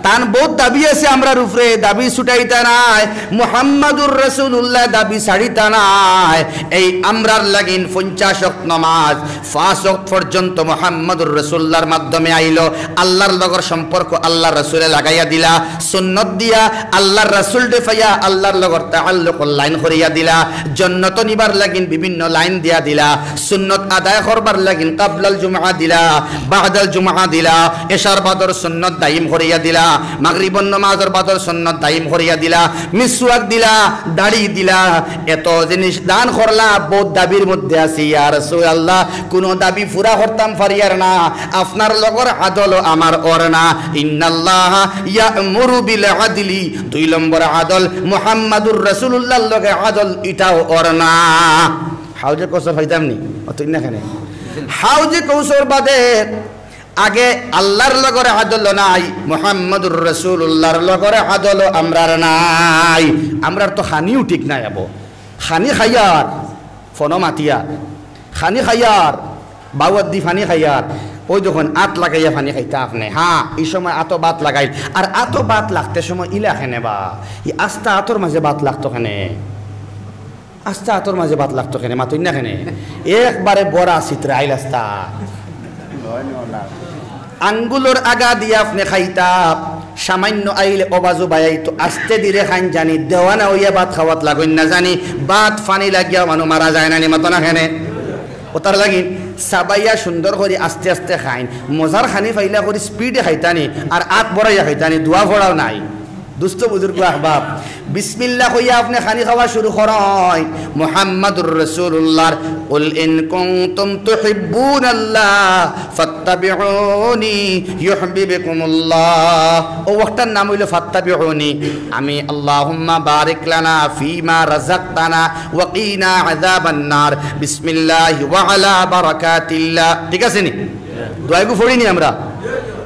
তান বউত দাবি আছে আমরার উপরে, দাবি ছুটাইতা নায়। মুহাম্মাদুর রাসূলুল্লাহ দাবি ছাড়িতা নায়। এই আমরার লাগিন পঞ্চাশ ওয়াক্ত নামাজ, পাঁচ ওয়াক্ত পর্যন্ত মুহাম্মাদুর রাসূলুল্লাহর মাধ্যমে আইলো। আল্লাহর লগর সম্পর্ক আল্লাহর রাসূলে লাগাইয়া দিলা। সুন্নত দিয়া আল্লাহর রাসূলরে পাইয়া আল্লাহর লগর তাআল্লুকর লাইন করিয়া দিলা। জন্নতো নিবার লাগিন বিভিন্ন লাইন দিয়া দিলা। সুন্নত আদায় করবার লাগিন কাবলাল জুমআ দিলা, বাদাল জুমআ দিলা, এশার বাদর সুন্নত দাইম করিয়া দিলা, মাগরিবর নমাজর বাদর সুন্নত দাইম করিয়া দিলা, মিসওয়াক দিলা, দাড়ি দিলা, এত জিনিস দান করলা, বউত দাবির মধ্যে আছি, ইয়া রাসূলুল্লাহ, কুনু দাবি পুরা করতাম পারিয়ার না, আপনার লগর আদলও আমার অর না। ইন্নাল্লাহা ইয়া'মুরু বিল আদলি, দুই নম্বর আদল, মুহাম্মাদুর রাসূলুল্লাহর লগে আদল, ইটাও অর না। হাউজে কৌসর পাইতাম নি? অতই না কেনে? হাউজে কৌসর বাদে আগে আল্লাহর লগরে আদল নাই, মুহাম্মাদুর রাসূলুল্লাহর লগরে আদল আমরার নাই। আমরার তো খানিও ঠিক নাই আবো। খানি খাইয়ার, ফোনো মাতিয়ার, খানি খাইয়ার, বাউয়াত দি পানি খাইয়ার, ওই দেখুন আত লাগাইয়া পানি খাইতা আপনে। হ্যাঁ, এই সময় আতো বাত লাগাইল, আর আতো বাত লাগতে সময় ইলা কেনে বা, ই আস্তা আতর মাঝে বাত লাগতো কেনে? আস্তা আতর মাঝে বাত লাগতো কেনে? মাতইন না কেনে? একবারে বড়া সিতরা আইল আস্তা। আঙ্গুলর আগা দিয়া আপনে খাইতা, সামান্য আইলে অবাজু বায়াইতো, আস্তে ধীরে খাইন জানি, দেওয়ানা অইয়া বাত খাওয়াত লাগইন না জানি, বাত পানি লাগিয়া মানু মারা যায় না নি, মাতো না কেনে? ওতার লাগিন চাবাইয়া সুন্দর করি আস্তে আস্তে খাইন, মজার খানি পাইলা করি স্পিডে খাইতা নি, আর আত বড়াইয়া খাইতা নি, দোয়া পড়াও নাই। দুস্ত বুজুর্গ আহবাব, বিসমিল্লাহ কইয়া আপনে খানি খাওয়া শুরু করইন। মুহাম্মাদুর রাসূলুল্লাহর, "কুল ইন কুনতুম তুহিব্বুনাল্লাহ ফাত্তাবিউনি ইউহবিবকুমুল্লাহ।" ও ওয়াক্তর নাম অইলো ফাত্তাবিউনি। আমি আল্লাহুম্মা বারিক লানা ফিমা রাযাকতানা ওয়া কিনা আযাবান্নার। বিসমিল্লাহি ওয়া আলা বারাকাতিল্লাহ। ঠিক আছে নি? দোয়াগু পড়ি নি আমরা?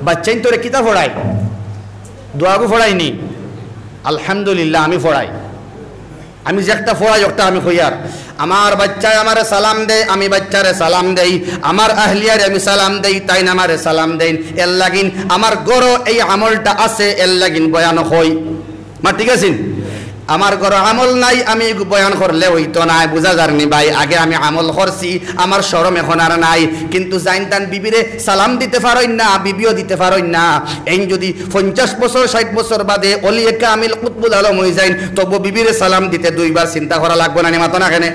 বাচ্চাইন্তরে কিতা পড়াই? দোয়াগু পড়াই নি? আলহামদুলিল্লাহ, আমি পড়াই। আমি যে একটা পড়াই, একটা আমি কইয়ার। আমার বাচ্চায় আমারে সালাম দেয়, আমি বাচ্চারে সালাম দেই। আমার আহলিয়ারে আমি সালাম দেই, তাইন আমারে সালাম দেইন। এর লাগিন আমার ঘরো এই আমলটা আছে, এর লাগিন বয়ান কই। মা, ঠিক আছে? আমার ঘরো আমল নাই, আমি বয়ান করলে অইতো নায়, বুঝা যার নি ভাই? আগে আমি আমল করছি, আমার শরম এখন আর নাই। কিন্তু যাইন তান বিবিরে সালাম দিতে পারইন না, বিবিও দিতে পারইন না। এইন যদি পঞ্চাশ বছর, ষাইট বছর বাদে অলিয়ে কামিল কুতবুল আলম অইযাইন, তবু বিবিরে সালাম দিতে দুইবার চিন্তা করা লাগবো না নি, মাতো না কেনে?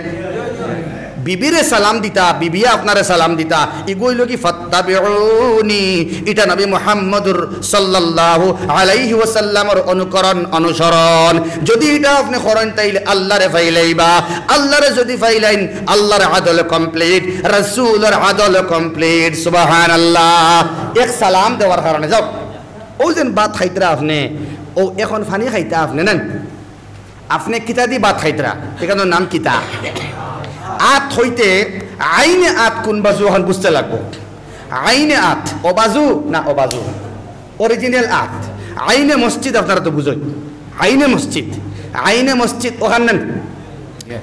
বিবিরে সালাম দিতা, বিবিয়ে আপনারে সালাম দিতা, ইগু অইলো কি ফাত্তাবিউনি, ইটা নবী মুহাম্মদুর সাল্লাল্লাহু আলাইহি ওয়াসাল্লামর অনুকরণ, অনুসরণ। যদি ইটা আপনে করইন, তাইলে আল্লাহরে পাইলাইবা। আল্লাহরে যদি পাইলাইন, আল্লাহর আদল complete, রাসূলর আদল complete। সুবহানাল্লাহ। এক সালাম দেওয়ার কারণে, যাও, অউ যেন ভাত খাইতরা আপনে, অউ এখন পানি খাইতা আপনে, না? আপনে কিতা দি ভাত খাইতরা? ইখানর নাম কিতা? আত অইতে আইনে আত কুন বাজু অখান বুঝতে লাগবো। আইনে আত, অউ বাজু না অউ বাজু? Original আত। আইনে মসজিদ আপনারা তো বুঝইন। আইনে মসজিদ, আইনে মসজিদ অখান নেন,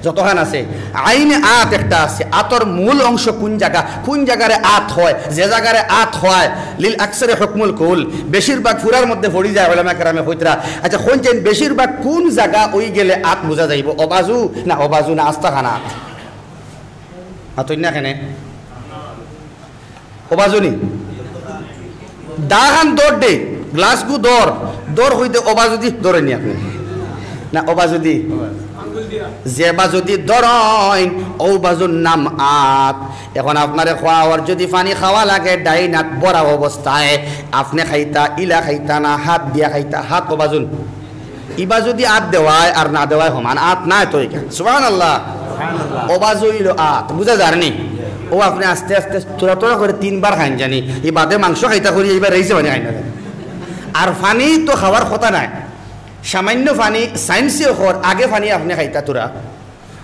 যতখান আছে। আইনে আত একটা আছে। আতর মূল অংশ কুন জাগা, কুন জাগারে আত কয়, যে জাগারে আত কয়, লিল আকসারে হুকমুল কুল, বেশিরভাগ ফুরার মধ্যে পড়ি যায়, উলামা কেরামে কইতরা। আচ্ছা, কইন চাইন বেশিরভাগ কুন জাগা অইগেলে আত বুঝা যাইবো, অউ বাজু না অউ বাজু না আস্তাখান আত? মাতইন না কেনে? অউ বাজু নি? দাখান ধর দে, গ্লাসগু ধর, ধর অইতে অউ বাজুদি ধরইন নি আপনে? না, অউ বাজুদি? যে বাজুদি ধরইন, অউ বাজুর নাম আত। এখন আপনারে কওয়ার, যদি পানি খাওয়া লাগে ডাইন আত ভরা অবস্থায়, আপনে খাইতা, ইলা খাইতা না, হাত দিয়া খাইতা, হাত অউ বাজু নি? ইবাজুদি আত দেওয়ায় আর না দেওয়ায় সমান, আত নাই তো ইখান। সুবহানাল্লাহ। অউ বাজু অইলো আত, বুঝা যার নি? অউ আপনে আস্তে আস্তে থুড়া থুড়া করি তিনবার খাইন জানি, ই বাদে মাংস খাইতা করি, ইবার রইছে পানি খাইন না জানি। আর পানি তো খাওয়ার কথা নায়, সামান্য পানি, science-এ কর, আগে পানি আপনে খাইতা থুড়া,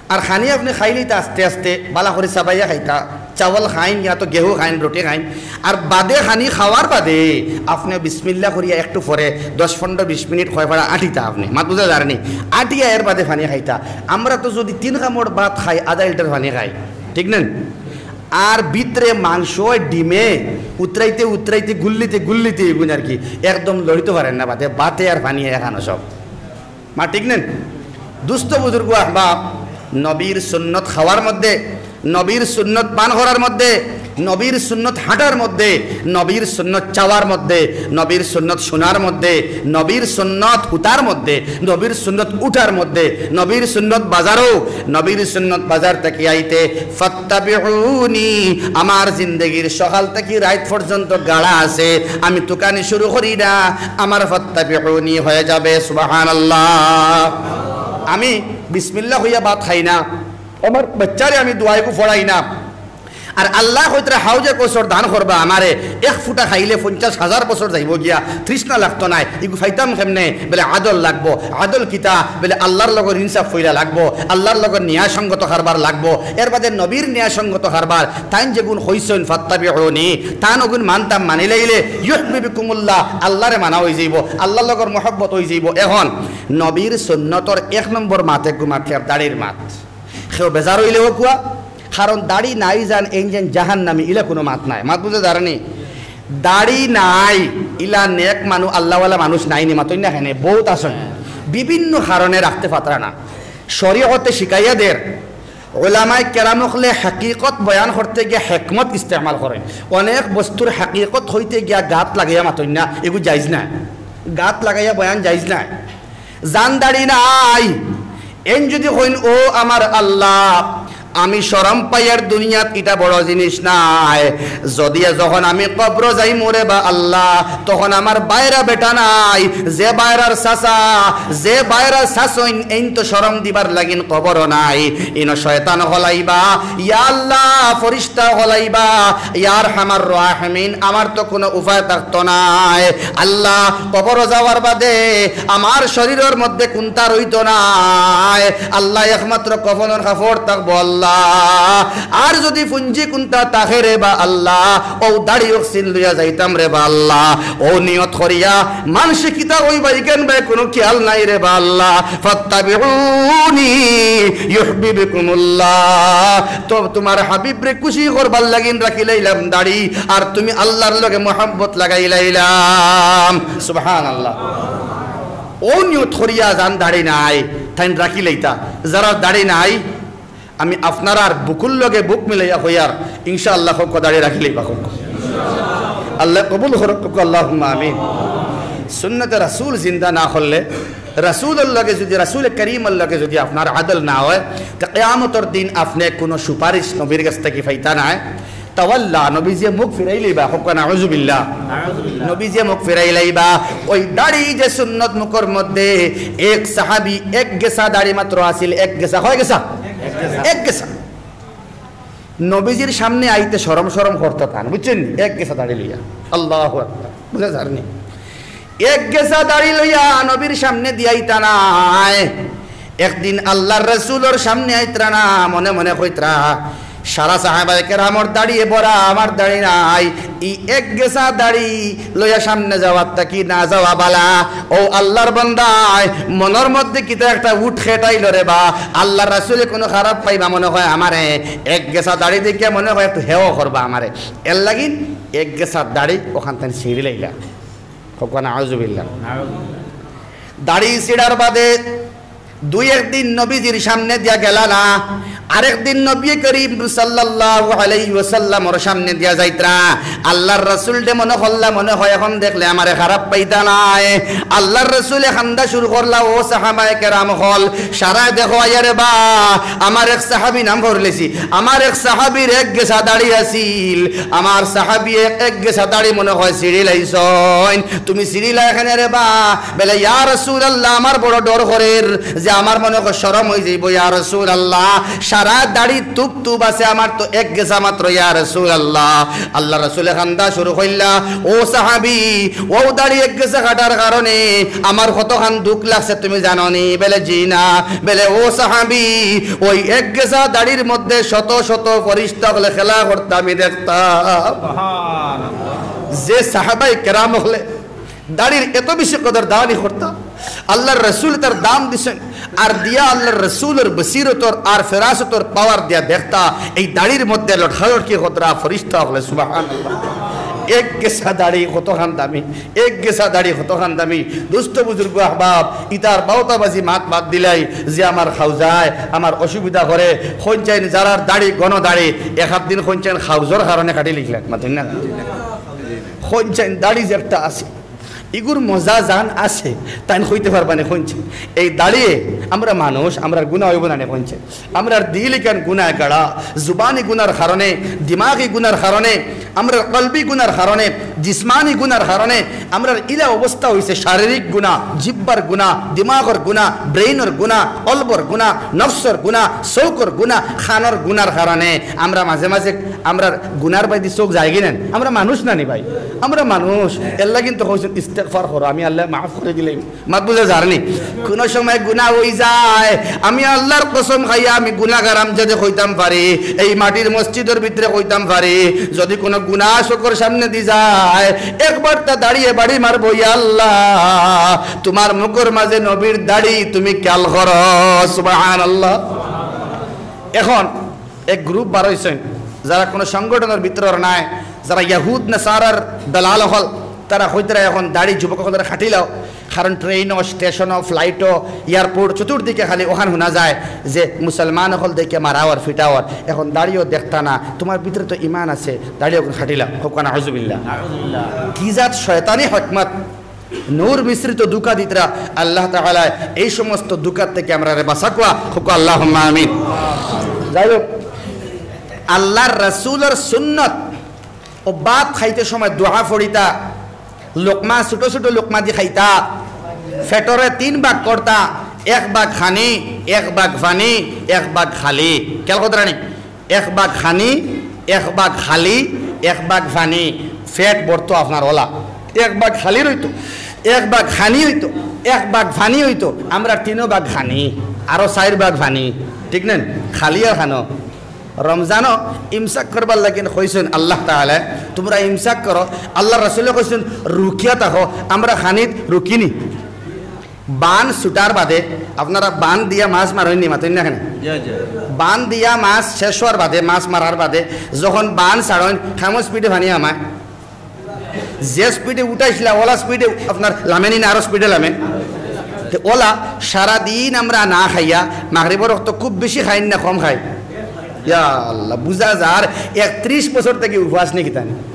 আর পানি আপনে খাইলিতা আস্তে আস্তে, ভালা করি চাবাইয়া খাইতা। চাউল খাইন, ইয়া তো গেহু খাইন, রুটি খাইন, আর বাদে খানি খাওয়ার বাদে আপনে বিসমিল্লাহ করিয়া একটু পরে দশ পনেরো বিশ মিনিট কয় ফাড়া আটিতা আপনে, মাত বুঝা যার নি? আটিয়া এর বাদে পানি খাইতা। আমরা তো যদি তিন কামড় ভাত খাই, আধা লিটার পানি খাই, ঠিক না? আর ভিতরে মাংস, ডিমে উতরাইতে উতরাইতে, গুল্লিতে গুল্লিতে এগুন আর কি, একদম লড়িতে পারেন না, বাদে ভাতে আর পানি এখানো সব। মাত ঠিক না? দুস্ত বুজুর্গ আহবাব, নবীর সুন্নত খাওয়ার মধ্যে, নবীর সুন্নত পান করার মধ্যে, নবীর সুন্নত হাঁটার মধ্যে, নবীর সুন্নত চাওয়ার মধ্যে, নবীর সুন্নত শোনার মধ্যে, নবীর সুন্নত হুতার মধ্যে, নবীর সুন্নত উঠার মধ্যে, নবীর সুন্নত বাজারও, নবীর সুন্নত বাজার থাকি আইতে, "ফাত্তাবিউনি", আমার জিন্দেগির সকাল থাকি রাইত পর্যন্ত গাড়া আছে, আমি তুকানি শুরু করি না, আমার "ফাত্তাবিউনি" হয়ে যাবে। সুবহানাল্লাহ। আমি বিসমিল্লাহ কইয়া ভাত খাই না, আমার বাচ্চারে আমি দোয়াইগু পড়াই না। আর আল্লায় কইতরা হাউজে কৌসর দান করবা আমারে, এক ফুটা খাইলে পঞ্চাশ হাজার বছর যাইবো গিয়া, তৃষ্ণা লাগতো নায়। ইগু পাইতাম কেমনে? বলে আদল লাগবো। আদল কিতা? বলে আল্লার লগর ইনসাফ কইরা লাগবো, আল্লার লগর ন্যায়সঙ্গত কারবার লাগবো। এর বাদে নবীর ন্যায়সঙ্গত কারবার, তাইন যেগুন কইছইন "ফাত্তাবিউনি", তান ওগুন মানতাম, মানিলাইলে "ইউহবিবকুমুল্লাহ", আল্লারে মানা অইযাইবো, আল্লার লগর মহব্বত অইযাইবো। এখন নবীর সুন্নতর এক নম্বর মাত এগু মাত, দাড়ির মাত। কেউ বেজার অইলে অউক্কা, কারণ দাড়ি নাই যান, এইন যেন জাহান্নামী, ইলা কুনু মাত নাই। মাত বুঝা যার নি? দাড়ি নাই, ইলা নেক মানুষ, আল্লাওয়ালা মানুষ নাই নি, মাতইন না কেনে? বউত আছইন, বিভিন্ন কারণে রাখতে পাররা না। শরীয়তে শিখাইয়া দের, ওলামায়ে কেরাম অকলে হাকিকত বয়ান করতে গিয়া হেকমত ইস্তেমাল করইন। অনেক বস্তুর হাকিকত কইতে গিয়া গাত লাগাইয়া মাতইন না, এগু জাইজ নায়। গাত লাগাইয়া বয়ান জাইজ নায়। যান দাড়ি নাই, এইন যুদি কইন, "ও আমার আল্লাহ, আমি শরম পাইয়ার দুনিয়াত, ইটা বড় জিনিস নায়। যদিও যখন আমি কবরো যাইমু রে বা আল্লাহ, তখন আমার বাইরা বেটা নাই, যে বাইরার চাচা, যে বাইরার চাচইন, এইন তো শরম দিবার লাগিন কবরো নাই। ইনো শয়তান অকল আইবা, ইয়া আল্লাহ, ফিরিস্তা অকল আইবা, ইয়া আরহামার রাহিমিন, আমার তো কুনু উপায় থাকতো নায়।" আল্লাহ, কবরো যাওয়ার বাদে আমার শরীরর মধ্যে কুন্তা রইতো নায়। আল্লাহ, একমাত্র কফনর কাপড় থাকবো আল্লাহ। আর যুদি পুঞ্জি কুন্তা থাকে রে বা আল্লাহ, অউ দাড়ি অকসিন লইয়া যাইতাম রে বা আল্লাহ। অউ নিয়ত করিয়া মানষে কিতা কইবা ইখান বায় কুনু খিয়াল নাই রে বা আল্লাহ। "ফাত্তাবিউনি ইউহবিবকুমুল্লাহ।" তো তুমার হাবিবরে খুশি করবার লাগিন রাখিলাইলাম দাড়ি, আর তুমি আল্লার লগে মহব্বত লাগাইলাইলাম। সুবহানাল্লাহ। অউ নিয়ত করিয়া যান দাড়ি নাই, তাইন রাখিলাইতা। যারার দাড়ি নাই, আমি আপনারার বুকুর লগে বুক মিলাইয়া কইয়ার, ইনশাআল্লাহ, কউক্কা দাড়ি রাখিলাইবা, কউক্কা। আল্লায় কবুল করউক্কা, আল্লাহুম্মা আমিন। সুন্নতে রাসুল জিন্দা না করলে, রাসুলর লগে যুদি, রাসুলে করিমর লগে যুদি আপনার আদল না অয়, তে কিয়ামতর দিন আপনে কুনু সুপারিশ নবীর গেছ থাকি পাইতা নায়। তাওয়াল্লা, নবীজিয়ে মুখ ফিরাইলাইবা, কউক্কা নাউজুবিল্লাহ। নাউজুবিল্লাহ। নবীজিয়ে মুখ ফিরাইলাইবা। অউ দাড়ি যে সুন্নত মুখর মধ্যে, এক সাহাবী এক গেছা দাড়ি মাত্র আছিল, এক গেছা, কয় গেছা? এক গেছা। এক গেছা। নবীজির সামনে আইতে শরম শরম করতা তান, বুঝছইন নি? এক গেছা দাড়ি লইয়া। আল্লাহু আকবার। বুঝা যার নি? এক গেছা দাড়ি লইয়া নবীর সামনেদি আইতা নায়। একদিন আল্লার রাসুলর সামনে আইতরা না, মনে মনে কইতরা, "সারা সাহাবায়ে কেরামর দাড়িয়ে ভরা, আমার দাড়ি নাই।" ই এক গেছা দাড়ি লইয়া সামনে যাওয়ার থাকি না যাওয়া বালা। অউ আল্লার বান্দায় মনর মধ্যে কিতা একটা উঠ খেটাইল রে বা, আল্লার রাসুলে কুনু খারাপ পাইবা মনে কয় আমারে, এক গেছা দাড়ি দেখিয়া মনে কয় একটু হেও করবা আমারে। এরলাগি এক গেছা দাড়ি অখান থাকি ছিড়িলাইলা। কউক্কা নাউজুবিল্লাহ। দাড়ি ছিড়ার বাদে দুই একদিন নবীজির সামনেদিয়া গেলা না, আরেকদিন নবী করিম সাল্লাল্লাহু আলাইহি ওয়াসাল্লামর সামনেদিয়া যাইতরা। আল্লার রাসুলরে মনে করলা, মনে কয় অখন দেখলে আমারে খারাপ পাইতা নায়। আল্লার রাসুলে কান্দা শুরু করলা, "ও সাহাবায়ে কেরাম অকল, সারায় দেখো আইয়া রে বা, আমার এক সাহাবী, নাম করিলাইছি, আমার এক সাহাবীর এক গেছা দাড়ি আছিল, আমার সাহাবীয়ে এক, এক গেছা দাড়ি মনে কয় ছিড়িলাইছইন, তুমি ছিড়িলায় কেনে রে বা?" বলে, "ইয়া রাসুলাল্লাহ, আমার বড় ডর করের যে আমার মনে হয় শরম অইযাইবো, ইয়া রাসূলুল্লাহ, সারা দাড়ি তুপ তুপ আছে, আমার তো এক গেছা মাত্র, ইয়া রাসূলুল্লাহ। আল্লাহর রাসূলে কান্দা শুরু কইলা, ও সাহাবী, অউ দাড়ি এক গেছা কাটার কারণে আমার কতখান দুখ লাগছে তুমি জানো নি? বেলে জি না। বেলে ও সাহাবী, ওই এক গেছা দাড়ির মধ্যে শত শত ফিরিস্তা অকলে খেলা করতা আমি দেখতাম। যে সাহাবায়ে কেরাম অকলে দাড়ির এত বেশি কদরদানি করতা, আল্লাহর রাসূল তার দাম দিছইন, আর দিয়া আল্লাহর রাসূলর বসিরতর আর ফেরাসতর পাওয়ার দিয়া দেখতা, এই দাড়ির মধ্যে লটকালটকি করতরা ফিরিস্তা অকলে, সুবহানাল্লাহ। এক গেছা দাড়ি কতখান দামি, এক গেছা দাড়ি কতখান দামি। দোস্ত বুজুর্গ আহবাব, ইতার বাউতাবাজি মাত বাদ দিলাই, যে আমার খাউজায় আমার অসুবিধা করে, কইনচাইন যারার দাড়ি ঘন দাড়ি, এক আধ দিন কইনচাইন খাউজর কারণে কাটি লিখলেন, মাতইন না? কইনচাইন দাড়ি যে একটা আছে, ইগুর মজা জান আছে, তাইন কইতে পারবা নি কইনচাইন। এই দাড়িয়ে আমরা মানুষ, আমরার গুনা অইবো না নি কইনচাইন। আমরার দিল ইখান গুনায় গাড়া, জুবানি গুনার কারণে, দিমাগি গুনার কারণে, আমরার কলবি গুনার কারণে, জিসমানি গুনার কারণে, আমরার ইলা অবস্থা অইছে শারীরিক গুনা, জিব্বার গুনা, দিমাগর গুনা, ব্রেইনর গুনা, কলবর গুনা, নফসর গুনা, চউখর গুনা, কানর গুনার কারণে। আমরা মাঝে মাঝে আমরার গুনার বায়দি চউখ যায়গি না নি? আমরা মানুষ না নি ভাই? আমরা মানুষ। এরলাগি তো কইছইন, "ইস্তেগফার করো, আমি আল্লায় মাফ করি দিলাইমু।" মাত বুঝা যার নি? কুনু সময় গুনা অইযায়, আমি আল্লাহর কসম খাইয়া আমি গুনাগার হারামজাদে কইতাম পারি, এই মাটির মসজিদর ভিতরে কইতাম পারি, যুদি কুনু গুনা চউখর সামনেদি যায়, একবার তা দাড়িয়ে বাড়ি মারবো, "ইয়া আল্লাহ, তুমার মুখর মাঝে নবীর দাড়ি তুমি খেয়াল করো।" সুবহানাল্লাহ। এখন এক গ্রুপ বার অইছইন, যারা কুনু সংগঠনর ভিতরর নায়, যারা ইয়াহুদ নাসারার দালাল অকল, তারা কইতরা এখন দাড়ি যুবক অকলরে কাটিলাও, কারণ ট্রেইনো, স্টেশনো, ফ্লাইটো, এয়ারপোর্ট, চতুর্দিকে খালি অখান হুনা যায় যে মুসলমান অকল দেখে মারাওয়ার, ফিটাওয়ার। এখন দাড়িও দেখতা না, তুমার ভিতরে তো ইমান আছে, দাড়িও কাটিলাও, কউক্কা নাউজুবিল্লাহ। কি জাত শয়তানি হিকমত! নূর মিশ্রিত ধুকা দিতরা। আল্লাহ তাআলা এই সমস্ত ধুকার থাকি আমরারে বাঁচাউক্কা, কউক্কা আল্লাহুম্মা আমিন। যাই হোক, আল্লাহর রাসূলর সুন্নত, অউ ভাত খাইতে সময় দোয়া পড়িতা, লোকমা, ছোট ছোট লোকমাদি খাইতা, পেটরে তিন ভাগ করতা, এক ভাগ খানি, এক ভাগ পানি, এক ভাগ খালি। খেয়াল করতরা নি? এক ভাগ খানি, এক ভাগ খালি, এক ভাগ পানি। পেট ভরতো আপনার অলা। এক ভাগ খালি রইতো, এক ভাগ খানি অইতো, এক ভাগ পানি অইতো। আমরার তিনো ভাগ খানি, আরো চাইর ভাগ পানি। ঠিক না? খালি আর খানো। রমজানো ইমসাক করবার লাগি কইছইন আল্লাহ তাআলায়, "তুমরা ইমসাক করো।" আল্লাহর রাসূলে কইছইন, "রুকিয়া থাকো।" আমরা খানিত রুকি নি? বান ছুটার বাদে, আপনারা বান দিয়া মাছ মারইন নি, মাতইন না কেনে? জি, জি। বান দিয়া মাছ শেষ অওয়ার বাদে, মাছ মারার বাদে, যখন বান ছাড়ইন, কেমন স্পিডে পানি হামায়? যে স্পিডে উঠাইছলা, অলা স্পিডে আপনার লামে নি না আরো স্পিডে লামে? তে অলা সারাদিন আমরা না খাইয়া, মাগরিবর অক্ত খুব বেশি খাইন না কম খাই? ইয়া আল্লাহ, বুঝা যার একত্রিশ বছর থাকি উপাস নি কিতা নি?